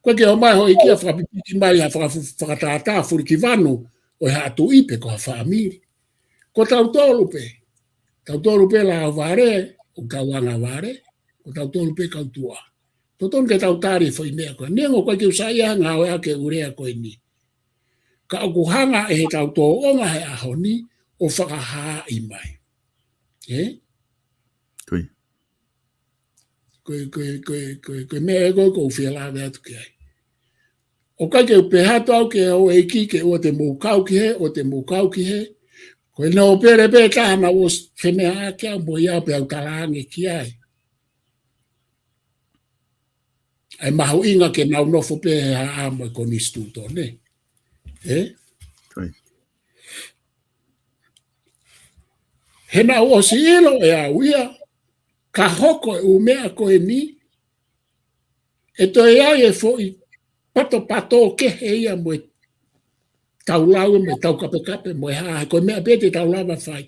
ʻOku ʻikai ke ō mai e houʻeiki ia fakapipiki mai ha fakafu-, fakatātā fulikivanu ʻo e haʻa tuʻi pe ko ha fāmili. Ko tautolu pē. Tautolu pē lao vale, ʻoku tau anga vale, ko tautolu pē kau tuʻa. Totonu ke tau tali e foʻi meʻa ko eni. Neongo ʻoku ʻikai ke u saiʻia he ngāueʻaki e ʻū lea ko eni. Ka ʻoku hanga ʻe heʻetau tōʻonga he ʻaho ni ʻo fakahaaʻi mai. Ē? Ko ia. Ko e, ko e, ko e, ko e, ko e meʻa ē ko ē ʻoku ou fie lave atu ki ai. ʻOku ʻikai ke u pehē atu au ki he houʻeiki ke ʻoua te mou kau ki hē, ʻoua te mou kau ki hē. Ko e nōpele pē taha naʻa ku ʻosi femeʻaʻaki au mo ia pea u talaange ki ai. ʻA e mahuʻinga ke nau nofo pē he haʻa mo e konisitūtone. Ē? Ko ia. He naʻa ku ʻosi ʻilo ʻe au ia, ka hoko e ʻū meʻa ko eni, ʻe toe ʻi ai e foʻi patopato kehe ia mo e tau lau mo e tau kapekape mo e hā, he ko e meʻa pē te tau lava fai.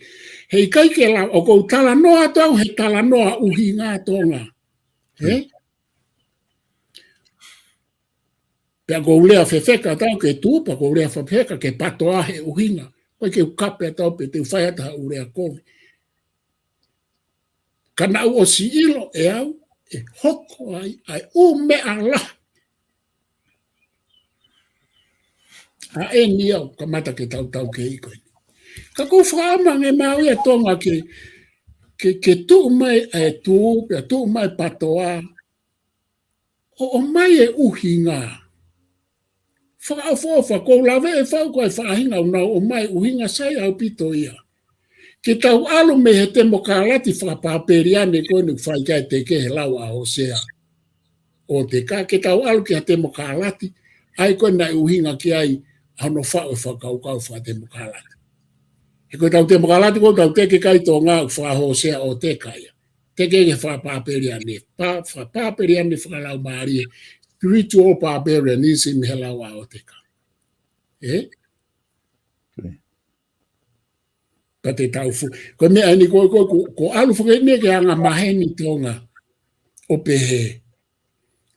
He ʻikai ke lava, ʻoku ou talanoa atu au he talanoa ʻuhinga Tonga. Ē? Pea ʻoku ou lea fefeka atu au ke tuʻu, pea ʻoku ou lea fefeka ke patoa he ʻuhinga. ʻOku ʻikai ke u kape atu au pe te u fai atu ha ʻū lea kovi. Ka naʻa ku ʻosi ʻilo ʻe au, ʻe hoko ai, ʻa e ʻū meʻa lahi. ʻA eni au, kamata ke tautau ki he ʻaho ko eni. Ka ʻoku ou fakaʻamu ange maʻu ia Tonga ke, ke, ke tuʻu mai ʻa e tuʻu, pea tuʻu mai patoa, ʻo, ʻomai e ʻuhinga. Fakaʻofoʻofa, ʻoku ou lave ʻe fau ko e faʻahinga ʻoku nau ʻomai ʻuhinga sai ʻaupito ia. Ke tau ʻalu mei he temokalati fakapāpeliane ko eni ʻoku fai ki ai e teke he lau ʻa Hōsea ʻOteka, ke tau ʻalu ki ha temokalati, ʻa ia ko ē naʻe ʻuhinga ki ai ʻa hono faʻu e fakakaukau fakatemokalati. He ko e tau temokalati ko ē ʻoku tau teke ki ai Tonga ʻoku faka-Hōsea ʻOteka ia. Teke ki he fakapāpeliane, pā-, fakapāpeliane fakalaumālie, spiritual barbarianism he lau ʻa ʻOteka. Ē? Ko ia. Ka te tau fu-, ko e meʻa eni ko, ko, ko, ʻoku ʻalu foki eni ke anga maheni Tonga ʻo pehē.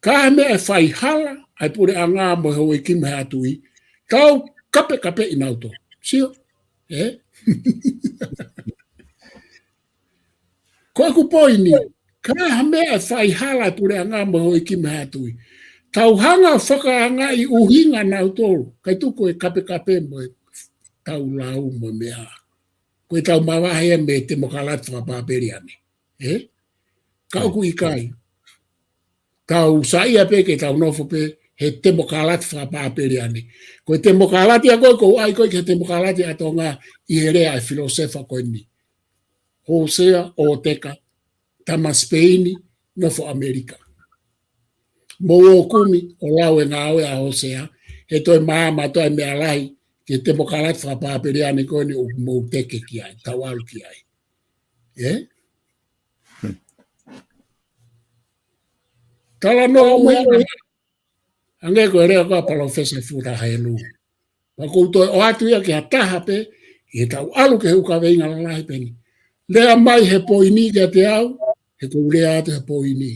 Ka ha meʻa ʻe fai hala ai puleʻanga mo e houʻeiki mo e haʻa tuʻi, tau kapekapeʻi nautolu. Sio? Ē? Ko ʻeku poini, ka ha meʻa ʻe fai hala ai puleʻanga mo e houʻeiki mo e haʻa tuʻi, tau hanga ʻo fakaangaʻi ʻuhinga nautolu, kae tuku e kapekape mo e tau lau mo e meʻa. Ko e tau mavahe ia mei he temokalati fakapāpeliane. Ē? Ka ʻoku ʻikai. Tau saiʻia pē ke tau nofo pē he temokalati fakapāpeliane. Ko e temokalati ʻa ko ē ʻoku ou ʻai ko ē ki he temokalati ʻa Tonga ʻi he lea ʻa e filōsefa ko eni. Hōsea ʻOteka, tama Sipeini, nofo ʻAmelika. Mou ō kumi ʻo lau e ngāue ʻa Hōsea, he toe maama toe meʻa lahi ki he temokalati fakapāpeliane ko eni ʻoku mou teke ki ai, tau ʻalu ki ai. Ē? Talanoa mo ia, hangē ko e lea ko ē ʻa Palōfesa Futa Helu. Pea ʻoku ou toe ʻoatu ia ki ha taha pē, ʻi heʻetau ʻalu ki he ʻū kaveinga lalahi pē ni. Lea mai he poini kiate au, he ʻoku ou lea atu he poini.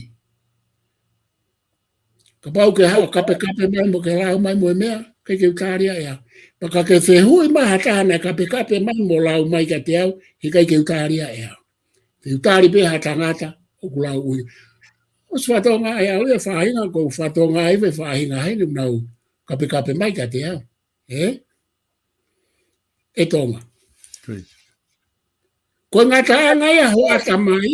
Kapau ke haʻu ʻo kapekape mai mo ke lau mai mo e meʻa, ʻikai ke u tali ia ʻe au. Pea ka ke fehuʻi mai ha taha naʻe kapekape mai mo lau mai kiate au, he ʻikai ke u tali ia ʻe au. Te u tali pē ha tangata ʻoku lau ui. ʻOsi fatongia ʻe au ia faʻahinga, ʻoku ou fatongia ʻi he faʻahinga heni ʻoku nau kapekape mai kiate au. Ē? ʻE Tonga. Ko ia. Ko e ngataʻanga ia hoʻo ʻatamai,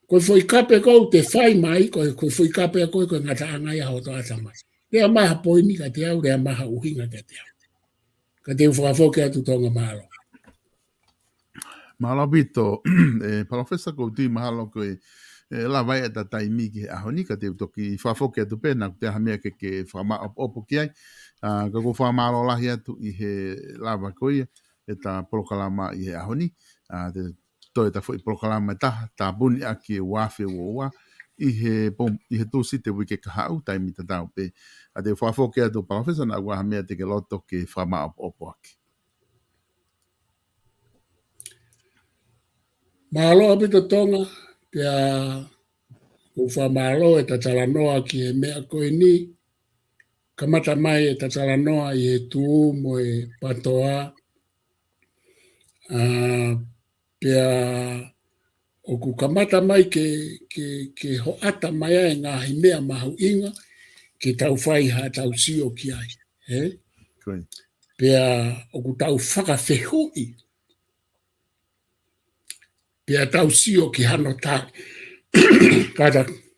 ko e foʻi kape ʻoku te fai mai, ko e, ko e foʻi kape ko ē, ko e ngataʻanga ia hoʻo ʻatamai. Lea mai ha poini kiate au, lea mai ha ʻuhinga kiate au. Ka te u fakafoki atu Tonga, mālō. Mālō ʻaupito, ē, Palōfesa, ʻoku ou tui mahalo ko e, ē, lava ʻeta taimi ki he ʻaho ni, ka te u toki fakafoki atu pē, naʻa ʻoku toe ʻi ai ha meʻa ke ke fakamāʻopoʻopo ki ai. ʻA, ka ʻoku ou fakamālō lahi atu ʻi he lava ko ia ʻeta polokalama ʻi he ʻaho ni. ʻA, te toe ʻeta foʻi polokalama ʻe taha, tāpuni ʻaki e ua afe ua ua, ʻi he pom-, ʻi he Tūsite uike kahaʻu, taimi tatau pē. ʻA, te u fakafoki atu Palōfesa, naʻa ʻoku ʻi ai ha meʻa te ke loto ke fakamāʻopoʻopo ʻaki. Mālō ʻaupito Tonga, pea ʻoku ou fakamālō ʻeta talanoa ki he meʻa ko eni, kamata mai ʻeta talanoa ʻi he tuʻu mo e patoa, ʻa, Pea ʻoku kamata mai ke, ke, ke hoʻata mai ai e ngaahi meʻa mahuʻinga ke tau fai haʻatau sio ki ai. Ē? Pea ʻoku tau fakafehuʻi. Pea tau sio ki hano tali. Kātaki.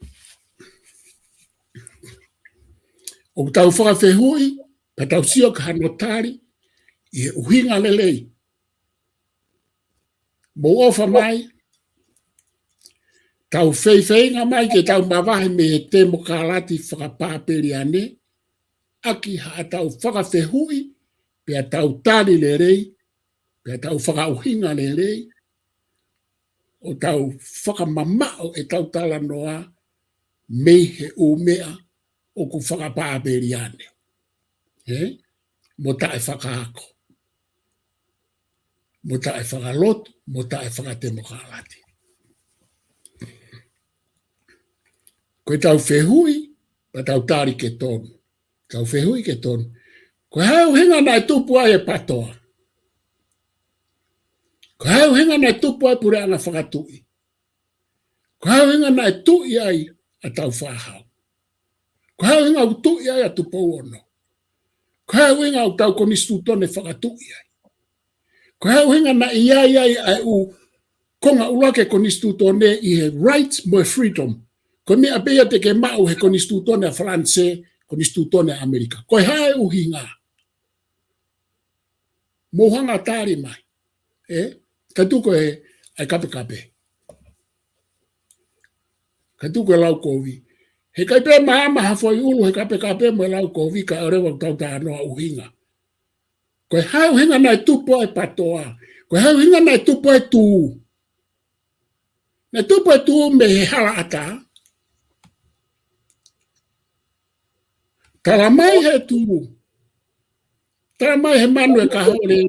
ʻOku tau fakafehuʻi, pea tau sio ki hano tali, ʻi he ʻuhinga lelei. Mou ʻofa mai, tau feifeinga mai ke tau mavahe mei he temokalati fakapāpeliane, ʻaki haʻatau fakafehuʻi, pea tau tali lelei, pea tau fakaʻuhinga lelei, ʻo tau fakamamaʻo ʻetau talanoa mei he ʻū meʻa ʻoku fakapāpeliane. Ē? Mo taʻefakaako. Mo taʻefakalotu, mo taʻefakatemokalati. Ko ʻetau fehuʻi, pea tau tali ke tonu. Tau fehuʻi ke tonu. Ko e hā e ʻuhinga naʻe tupu ai e PATOA? Ko e hā e ʻuhinga naʻe tupu ai e puleʻanga fakatuʻi? Ko e hā e ʻuhinga naʻe tuʻi ai ʻa Tāufaʻāhau? Ko e hā e ʻuhinga ʻoku tuʻi ai ʻa Tupou Ono? Ko e hā e ʻuhinga ʻoku tau konisitūtone fakatuʻi ai? Ko e hā e ʻuhinga naʻe ʻi ai ai ʻa e ʻū konga ʻuluaki konisitūtone ʻi he rights mo e freedom? Ko e meʻa pē ia te ke maʻu he konisitūtone ʻa Falanisē, konisitūtone ʻa ʻAmelika. Ko e hā e ʻuhinga? Mou hanga tali mai. Ē? Ka tuku e, ʻai kapekape. Ka tuku e lau kovi. Heʻikai pē maama ha foʻi ʻulu he kapekape mo e lau kovi kae ʻoua leva ʻo tau talanoa ʻuhinga. Ko e hā e ʻuhinga naʻe tupu ai e PATOA? Ko e hā e ʻuhinga naʻe tupu ai e tuʻu? Naʻe tupu e tuʻu mei he halaʻatā. Tala mai he tuʻu. Tala mai he manu e kaho lelei,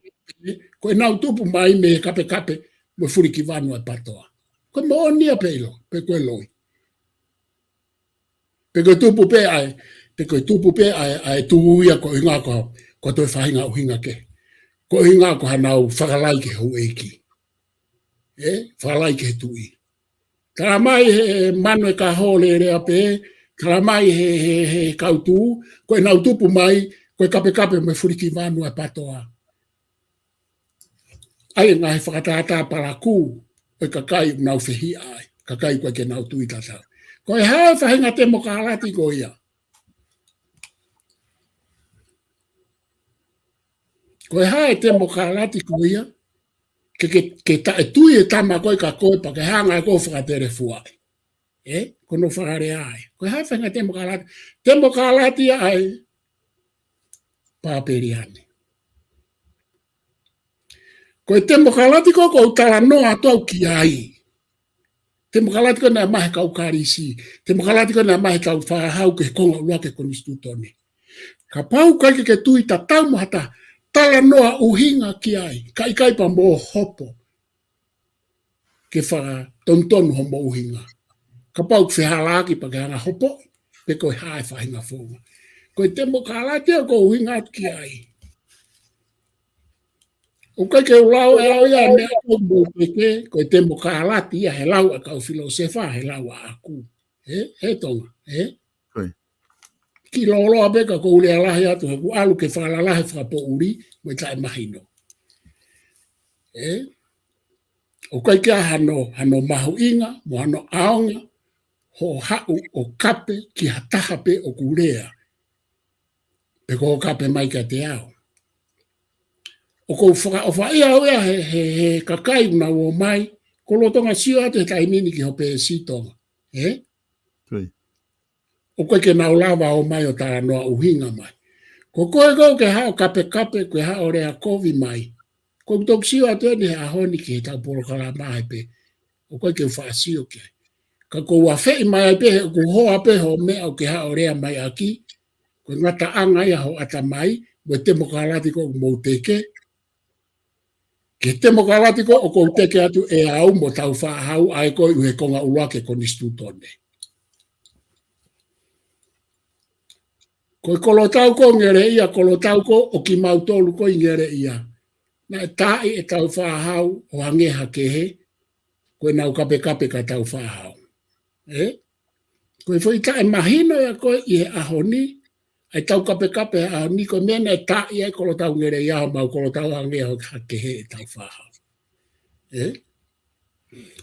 ko ʻenau tupu mai mei he kapekape mo e fulikivanu ʻa e PATOA. Ko e moʻoni ia pe ʻilo, pe ko e loi. Pe ko e tupu pē ʻa e, pe ko e tupu pē ʻa e, ʻa e tuʻu ia ko e ʻuhinga ko, ko e toe faʻahinga ʻuhinga kehe. Ko e ʻuhinga ko haʻanau fakalahi ki he houʻeiki. Ē, fakalahi ki he tuʻi. Tala mai he manu e kaho lelei pē, tala mai he, he, he kau tuʻu, ko ʻenau tupu mai, ko e kapekape mo e fulikivanu ʻa e PATOA. ʻA ia ngaahi fakatātā palakū ʻo e kakai ʻoku nau fehiʻa ai, kakai ʻoku ʻikai ke nau tui tatau. Ko e hā e faʻahinga temokalati ko ia? Ko e hā e temokalati ko ia? Ke, ke, ke taʻetui e tama ko ē kia koe pea ke hanga ʻe koe ʻo fakatelefuaʻi. Ē? Ko hono fakalea ai. Ko e hā e faʻahinga temokalati? Temokalati ia ʻa e Pāpeliane. Ko e temokalati ko ē ʻoku ou talanoa atu au ki ai. Temokalati ko ē naʻe maʻu ʻe he kau Kalisi. Temokalati ko ē naʻe maʻu ʻe Tāufaʻāhau ki he konga ʻuluaki konisitūtone. Kapau ʻoku ʻikai ke ke tui tatau mo ha taha, talanoa ʻuhinga ki ai. Ka ʻikai pea mo hopo ke fakatonutonu hoʻomo ʻuhinga. Kapau ʻoku fehālaaki pea ke hanga ʻo hopoʻi pe ko e hā e faʻahinga founga. Ko e temokalati ia ʻoku ou ʻuhinga atu ki ai. ʻOku ʻikai ke u lau ʻe au ia e meʻa ʻoku mou teke, ko e temokalati ia he lau ʻa e kau filōsefa, he lau ʻaʻaku. Ē, he Tonga, ē? Kiʻi lōloa pē ka ʻoku ou lea lahi atu he ʻoku ʻalu ke fakalalahi fakapoʻuli mo e taʻemahino. Ē? ʻOku ʻikai ke ʻi ai hano, hano mahuʻinga, mo hano ʻaonga, hoʻo haʻu ʻo kape ki ha taha pē ʻoku lea. Pe ko hoʻo kape mai kiate au. ʻOku ou fakaʻofaʻia au ia he, he, he kakai ʻoku nau ō mai, ʻoku ou lolotonga sio atu he taimi ni ki ho peesi Tonga. Ē? ʻOku ʻikai ke nau lava ō mai ʻo talanoa ʻuhinga mai. Ko koe ʻoku ke haʻu ʻo kapekape, ke haʻu ʻo lea kovi mai. ʻOku ou toki sio atu eni he ʻaho ni ki heʻetau polokalama he pē. ʻOku ʻikai ke u faʻa sio ki ai. Ka ʻoku ou afeʻi mai ai pē he ʻoku hoa pē hoʻo meʻa ʻoku ke haʻu ʻo lea mai ʻaki. Ko e ngataʻanga ia hoʻo ʻatamai, mo e temokalati ko ē ʻoku mou teke. Ki he temokalati ko ē ʻoku ou teke atu ʻe au mo Tāufaʻāhau ʻa ē ko ē ʻi he konga ʻuluaki konisitūtone. Ko e kolotau ko ē ʻo Ngeleʻia, kolotau ko ē ʻo kimautolu ko ē ʻi Ngeleʻia. naʻe taaʻi ʻe Tāufaʻāhau ʻo hangē ha kehe, ko ʻenau kapekape kia Tāufaʻāhau. Ē? Ko e foʻi taʻemahino ia ko ē ʻi he ʻaho ni, ʻa ʻetau kapekape he ʻaho ni, ko e meʻa naʻe taaʻi ai Kolotau Ngeleiaho, mau Kolotau hangē ha kehe ʻe Tāufaʻāhau. Ē?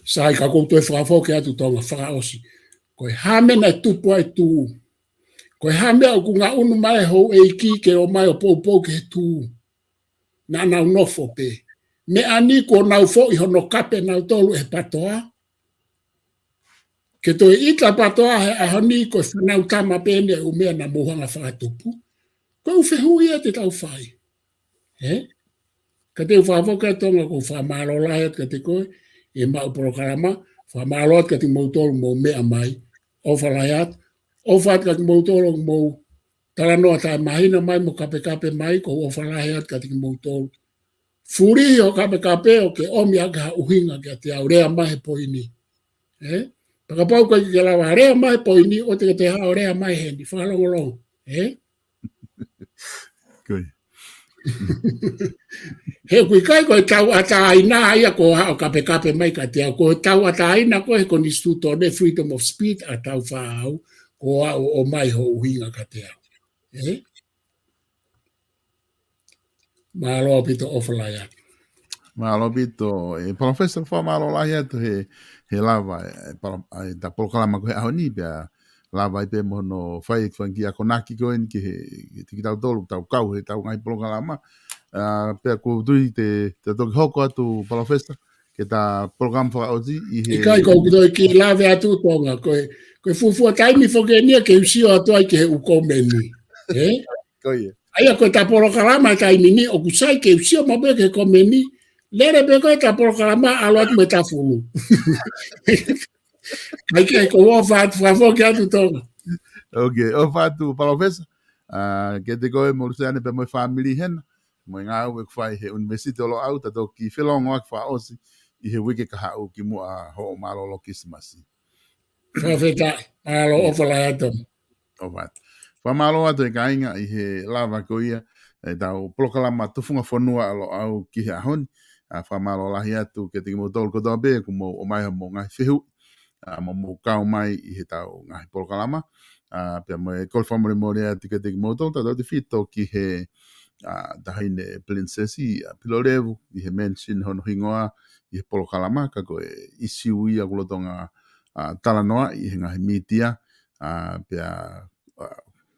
Sai, ka ʻoku ou toe fakafoki atu Tonga fakaʻosi. Ko e hā e meʻa naʻe tupu ai e tū. Ko e hā e meʻa ʻoku ngaʻunu mai e houʻeiki ke ō mai ʻo poupou ki he tū. Naʻa nau nofo pē. Meʻa ni kuo nau foʻi hono kape nautolu ʻe he PATOA. Ke toe ʻita PATOA he ʻaho ni ko e fānau tama pē eni ʻa e ʻū meʻa naʻa mou hanga fakatupu. Ko e ʻū fehuʻi ia te tau fai. Ē? Ka te u fakafoki atu Tonga, ʻoku ou fakamālō lahi atu kiate koe, ʻi he maʻu polokalama, fakamālō atu kiate kimoutolu mou meʻa mai, ʻofa lahi atu, ʻofa atu kiate kimoutolu mou talanoa taʻemahino mai mo kapekape mai, ʻoku ou ʻofa lahi atu kiate kimoutolu. Fulihi hoʻo kapekape ʻo ke ʻomi ʻaki ha ʻuhinga kiate au, lea mai he poini. Ē? Pea kapau ʻoku ʻikai ke lava lea mai he poini, ʻoua te ke toe haʻu ʻo lea mai heni, fakalongolongo. Ē? Ko ia. He ʻoku ʻikai ko e tauʻatāina ia ko haʻo kapekape mai kiate au, ko e tauʻatāina ko e konisitūtone, freedom of speech ʻa Tāufaʻāhau, ko haʻo ʻomai ho ʻuhinga kiate au. Ē? Mālō ʻaupito, ʻofa lahi atu. Mālō ʻaupito, ē, Palōfesa, fakamālō lahi atu he, he lava, ē, pala-, ē, ʻeta polokalama ko ē he ʻaho ni, pea lava ai pē mo hono fai e fanga kiʻi akonaki ko eni ki he, ki kitautolu, tau kau he ʻetau ngaahi polokalama. Ā, pea ʻoku ou tui te, te toki hoko atu, Palōfesa, ki heʻeta polokalama fakaʻosi ʻi he ʻIkai, ʻoku ou toe kiʻi lave atu Tonga, ko e, ko e fuofua taimi foki eni ia ke u sio atu ai ki he ʻū komeni. Ē? Ko ia. ʻA ia ko ʻeta polokalama he taimi ni, ʻoku sai ke u sio maʻu pē ki he komeni, lele pē ko ē ʻeta polokalama, ʻalu atu mo e tafulu. ʻIkai ke, ʻoku ou ʻofa atu, fakafoki atu Tonga. Ok, ʻofa atu Palōfesa. Ā, kiate koe mo Luseane pea mo e fāmili hena, mo e ngāue ʻoku fai he ʻUnivēsiti ʻo Loʻau, ta toki felōngoaki fakaʻosi ʻi he uike kahaʻu kimuʻa hoʻo mālōlō Kilisimasi. Fakafetaʻi, mālō, ʻofa lahi atu. ʻOfa atu. Fakamālō atu e kāinga ʻi he lava ko ia ʻetau polokalama Tufunga Fonua ʻa Loʻau ki he ʻaho ni. Ā, fakamālō lahi atu kiate kimoutolu kotoa pē kuo mou ʻomai haʻamou ngaahi fehuʻi, ā, mo mou kau mai ʻi heʻetau ngaahi polokalama. Ā, pea mo e kole fakamolemole atu kiate kimoutolu, tautautefito ki he, ā, Taʻahine Pilinisesi, ā, Pilolevu, ʻi he mention hono hingoa ʻi he polokalama, ka ko e ʻīsiu ia ʻoku lolotonga, ā, talanoaʻi ʻi he ngaahi mītia, ā, pea, ā,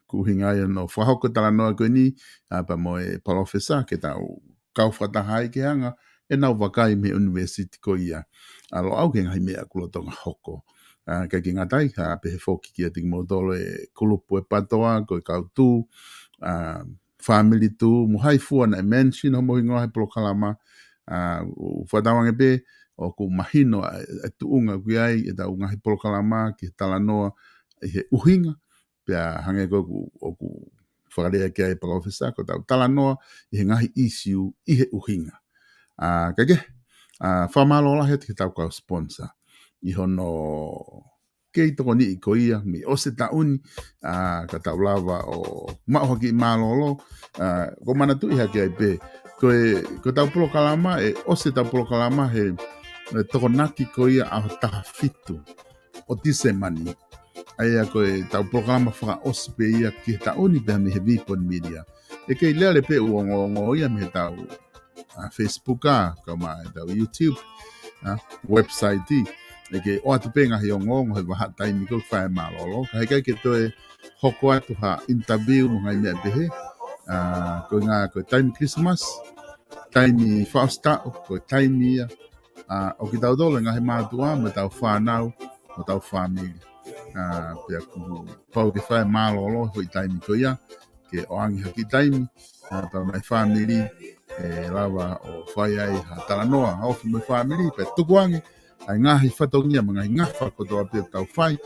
ko e ʻuhinga ia hono fakahoko e talanoa ko eni, ā, pea mo e Palōfesa, ke tau kau fakataha ai ke hanga ʻenau vakai mei he ʻUnivēsiti ko ia ʻa Loʻau ki he ngaahi meʻa ʻoku lolotonga hoko. Ā, ʻikai ke ngata ai, ā, pehē foki kiate kimoutolu e kulupu e PATOA, ko e kau tū, ā, fāmili tū, mo hai fua naʻe mention hoʻomou hingoa he polokalama, ā, ʻoku fakatauange pē ʻoku mahino ʻa e, ʻa e tuʻunga ʻoku ʻi ai ʻetau ngaahi polokalama ki he talanoa ʻi he ʻuhinga, pea hangē ko ē ʻoku, ʻoku fakalea ki ai e Palōfesa, ko ʻetau talanoa ʻi he ngaahi ʻīsiu ʻi he ʻuhinga. Ā, kae kehe, ā, fakamālō lahi atu ki heʻetau kau sponsor ʻi hono kei tokoniʻi ko ia mei ʻosi e taʻu ni, ā, ka tau lava ʻo maʻu ha kiʻi mālōlō, ā, ʻoku ou manatuʻi hake ai pē. Ko e, ko ʻetau polokalama, ʻe ʻosi ʻetau polokalama he, he Tokonaki ko ia ʻaho taha fitu ʻo Tīsema ni. ʻA ia ko ʻetau polokalama fakaʻosi pē ia ki he taʻu ni pea mei he Vipon Media. ʻE kei lele pē ʻū ongoongo ia mei heʻetau, ā, Facebook, ā, kae ʻumaʻā ʻetau YouTube, ā, website. ʻE kei ʻoatu pē ngaahi ongoongo he vahaʻa taimi ko ē ʻoku fai ai e mālōlō. Ka heʻikai ke toe hoko atu ha interview mo e ngaahi meʻa pehē. Ā, ko e ʻuhinga ko e taimi Kilisimasi, taimi fakaʻosi taʻu, ko e taimi ia ā, ʻo kitautolu e ngaahi mātuʻa mo ʻetau fānau, mo ʻetau fāmili. Ā, pea kuo pau ke fai e mālōlō he foʻi taimi ko ia, ke ʻoange ha kiʻi taimi, ā, pea mo e fāmili, ʻe lava ʻo fai ai ha talanoa, ʻa e ofi mo e fāmili, pea tukuange ʻa e ngaahi fatongia mo e ngaahi ngafa kotoa pē ʻoku tau fai,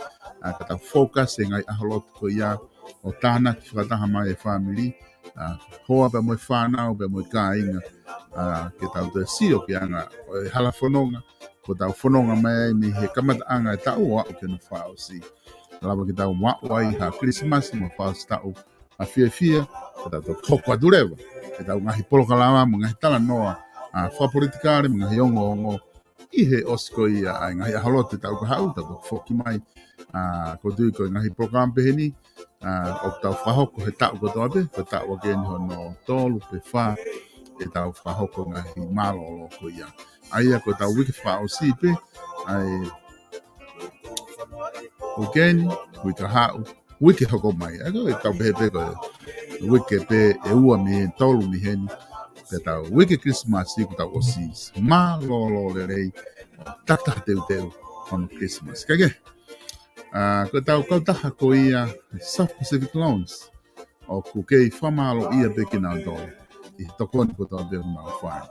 ā, ka tau focus he ngaahi ʻaho lotu ko ia, ʻo tānaki fakataha mai e fāmili, ā, hoa pea mo e fānau, pea mo e kāinga, ā, ke tau toe sio ki he anga ʻo e hala fononga, ʻoku tau fononga mai ai mei he kamataʻanga e taʻu ʻo aʻu ki hono fakaʻosi. Lava ke tau maʻu ai ha Kilisimasi mo e fakaʻosi taʻu ʻa e fiefia, ka tau toe hoko atu leva ʻetau ngaahi polokalama mo e ngaahi talanoa ʻa, fakapolitikale mo e ngaahi ongoongo ʻi he ʻosi ko ia ʻa e ngaahi ʻaho lotu ʻo e taʻu kahaʻu, tau foki mai. ʻA, ʻoku ou tui ko e ngaahi polokalama pehē ni, ʻa, ʻoku tau fakahoko he taʻu kotoa pē, ko e taʻu ʻeni hono tolu pe fā ʻetau fakahoko ngaahi mālōlō ko ia. ʻA ia ko ʻetau uike fakaʻosi pē, ʻa e uike ni, uike kahaʻu, uike hoko mai. ʻA ia ko ʻetau pehē pē ko e uike pē ʻe ua mei he tolu mei heni, pea tau uike Christmas ʻi heʻetau ʻosi mālōlō lelei, takitaha teuteu hono Christmas. Kae kehe, ʻa, ko ʻetau kautaha ko ia South Pacific Loans, ʻoku kei fakamālōʻia pē kinautolu ʻi he tokoni kotoa pē ʻoku nau fai.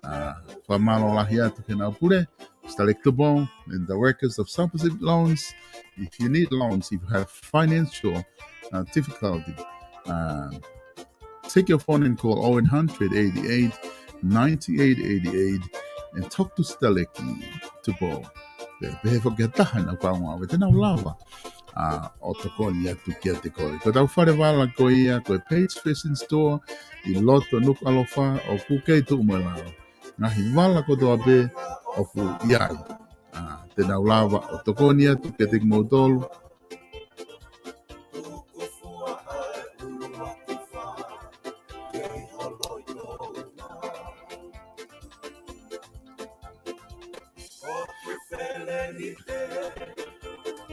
ʻA, fakamālō lahi atu ki heʻenau pule, Sitaleki Tupou, and the workers of South Pacific Loans. If you need loans, if you have financial, uh, difficulty, uh, take your phone and call oh eight hundred eighty-eight ninety-eight eighty-eight and talk to Sitaleki Tupou. Pea, pehē foki ha taha ʻoku nau kaungā ʻave, te nau lava, ʻa, ʻo tokoni atu kiate koe. Ko ʻetau fale vala ko ia, ko e Page Fashion Store ʻi loto Nukuʻalofa, ʻoku kei tuʻu mo e lao. Ngaahi vala kotoa pē ʻoku ʻi ai, ʻa, te nau lava ʻo tokoni atu kiate kimoutolu.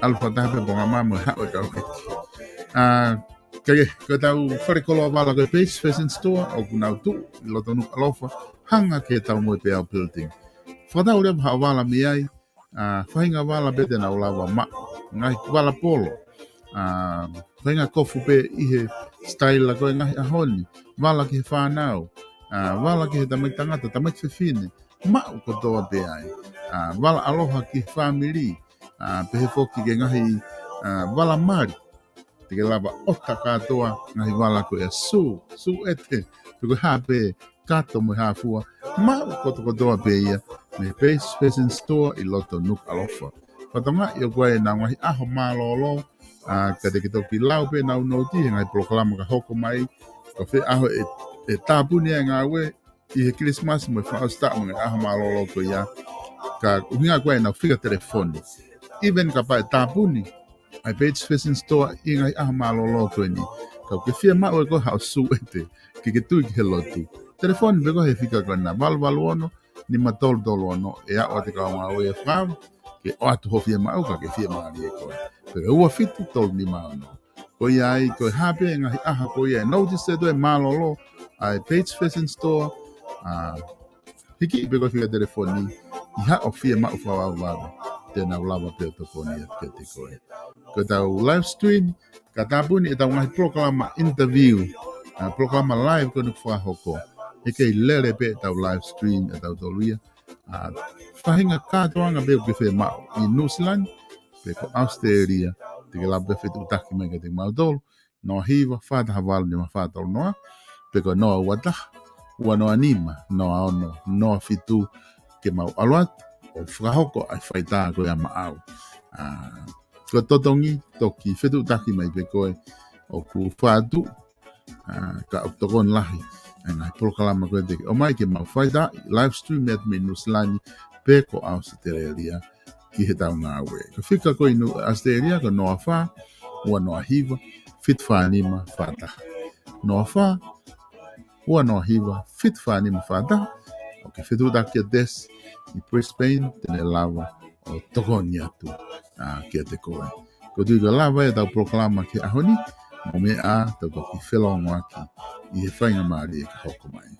ʻAlu fakataha pē pongamā mo e haʻu e kau hiki. ʻA, kae kehe, ko ʻetau fale koloa vala ko e Page Fashion Store, ʻoku nau tuʻu ʻi loto Nukuʻalofa, hanga ki he Taumoepeau Building. Fakatau leva haʻo vala mei ai, ʻa, faʻahinga vala pē te nau lava maʻu, ngaahi vala polo, ʻa, faʻahinga kofu pē ʻi he sitaila ko e ngaahi ʻaho ni, vala ki he fānau, ʻa, vala ki he tamaiki tangata, tamaiki fefine, maʻu kotoa pē ai, ʻa, vala ʻaloha ki he fāmili, ʻa, pehē foki ki he ngaahi, ʻa, vala mali. Te ke lava ʻo ʻoatu kātoa ngaahi vala ko ia, sū, sū ʻete, pe ko e hā pē, kato mo e hā fua, maʻu kotokotoa pē ia mei he Page Fashion Store ʻi loto Nukuʻalofa. Fakatokangaʻi ʻoku ʻi ai ʻenau ngaahi ʻaho mālōlō, ʻa, ka te ke toki lau pē ʻenau nōti he ngaahi polokalama ka hoko mai, ko fē ʻaho ʻe, ʻe tāpuni ai e ngāue, ʻi he Kilisimasi mo e fakaʻosi taʻu mo e ngaahi ʻaho mālōlō ko ia. Ka ʻuhinga ko ē ʻenau fika telefoni. Even kapau ʻe tāpuni ʻa e Page Fashion Store ʻi he ngaahi ʻaho mālōlō ko eni, ka ʻoku ke fiemaʻu ʻe koe haʻo sū ʻete ke ke tui ki he lotu, telefoni pē koe he fika ko ena, valu valu ono, nima tolu tolu ono, ʻe aʻu atu e kau ngāue ʻo fakaava ke ʻoatu hoʻo fiemaʻu ka ke fiemālie koe. Pea ua fitu tolu nima ono. Ko ia ai, ko e hā pē ngaahi ʻaho ko ia ʻe nōtisi atu ai e mālōlō ʻa e Page Fashion Store, ʻa, hiki pē koe fika telefoni ʻi haʻo fiemaʻu fakavavevave, te nau lava pē ʻo tokoni atu kiate koe. Ko ʻetau live stream, ka tāpuni ʻetau ngaahi polokalama interview, ʻa, polokalama live ko eni ʻoku fakahoko, ʻe kei lele pē ʻetau live stream ʻatautolu ia. ʻA, faʻahinga kātoanga pē ʻoku ke fiemaʻu ʻi Nuʻu Sila ni, pe ko ʻAositelēlia, te ke lava pē ʻo fetuʻutaki mai kiate kimautolu, noa hiva, fā taha valu, nima fā tolu noa, pe ko noa ua taha, ua noa nima, noa ono, noa fitu, ke mau ʻalu atu ʻo fakahoko ʻa e faitā ko ia maʻau. ʻA, ko e totongi, toki fetuʻutaki mai pē koe ʻoku fatu, ʻa, ka ʻoku tokoni lahi ʻa e ngaahi polokalama ko ē te ke ʻomai ke mau faitā, live stream atu mei Nuʻu Sila ni pe ko ʻAositelēlia ki heʻetau ngāue. Ko e fika ko ē ʻi Nuʻu, ʻAositelēlia ko e noa fā, ua noa hiva, fitu fā nima fā taha. Noa fā, ua noa hiva, fitu fā nima fā taha. ʻOku ke fetuʻutaki kia Des ʻi Brisbane, te ne lava ʻo tokoni atu, ʻa, kiate koe. ʻOku ou tui kuo lava ʻetau polokalama ki he ʻaho ni, mo e meʻa tau toki felōngoaki ʻi he faingamālie ka hoko mai.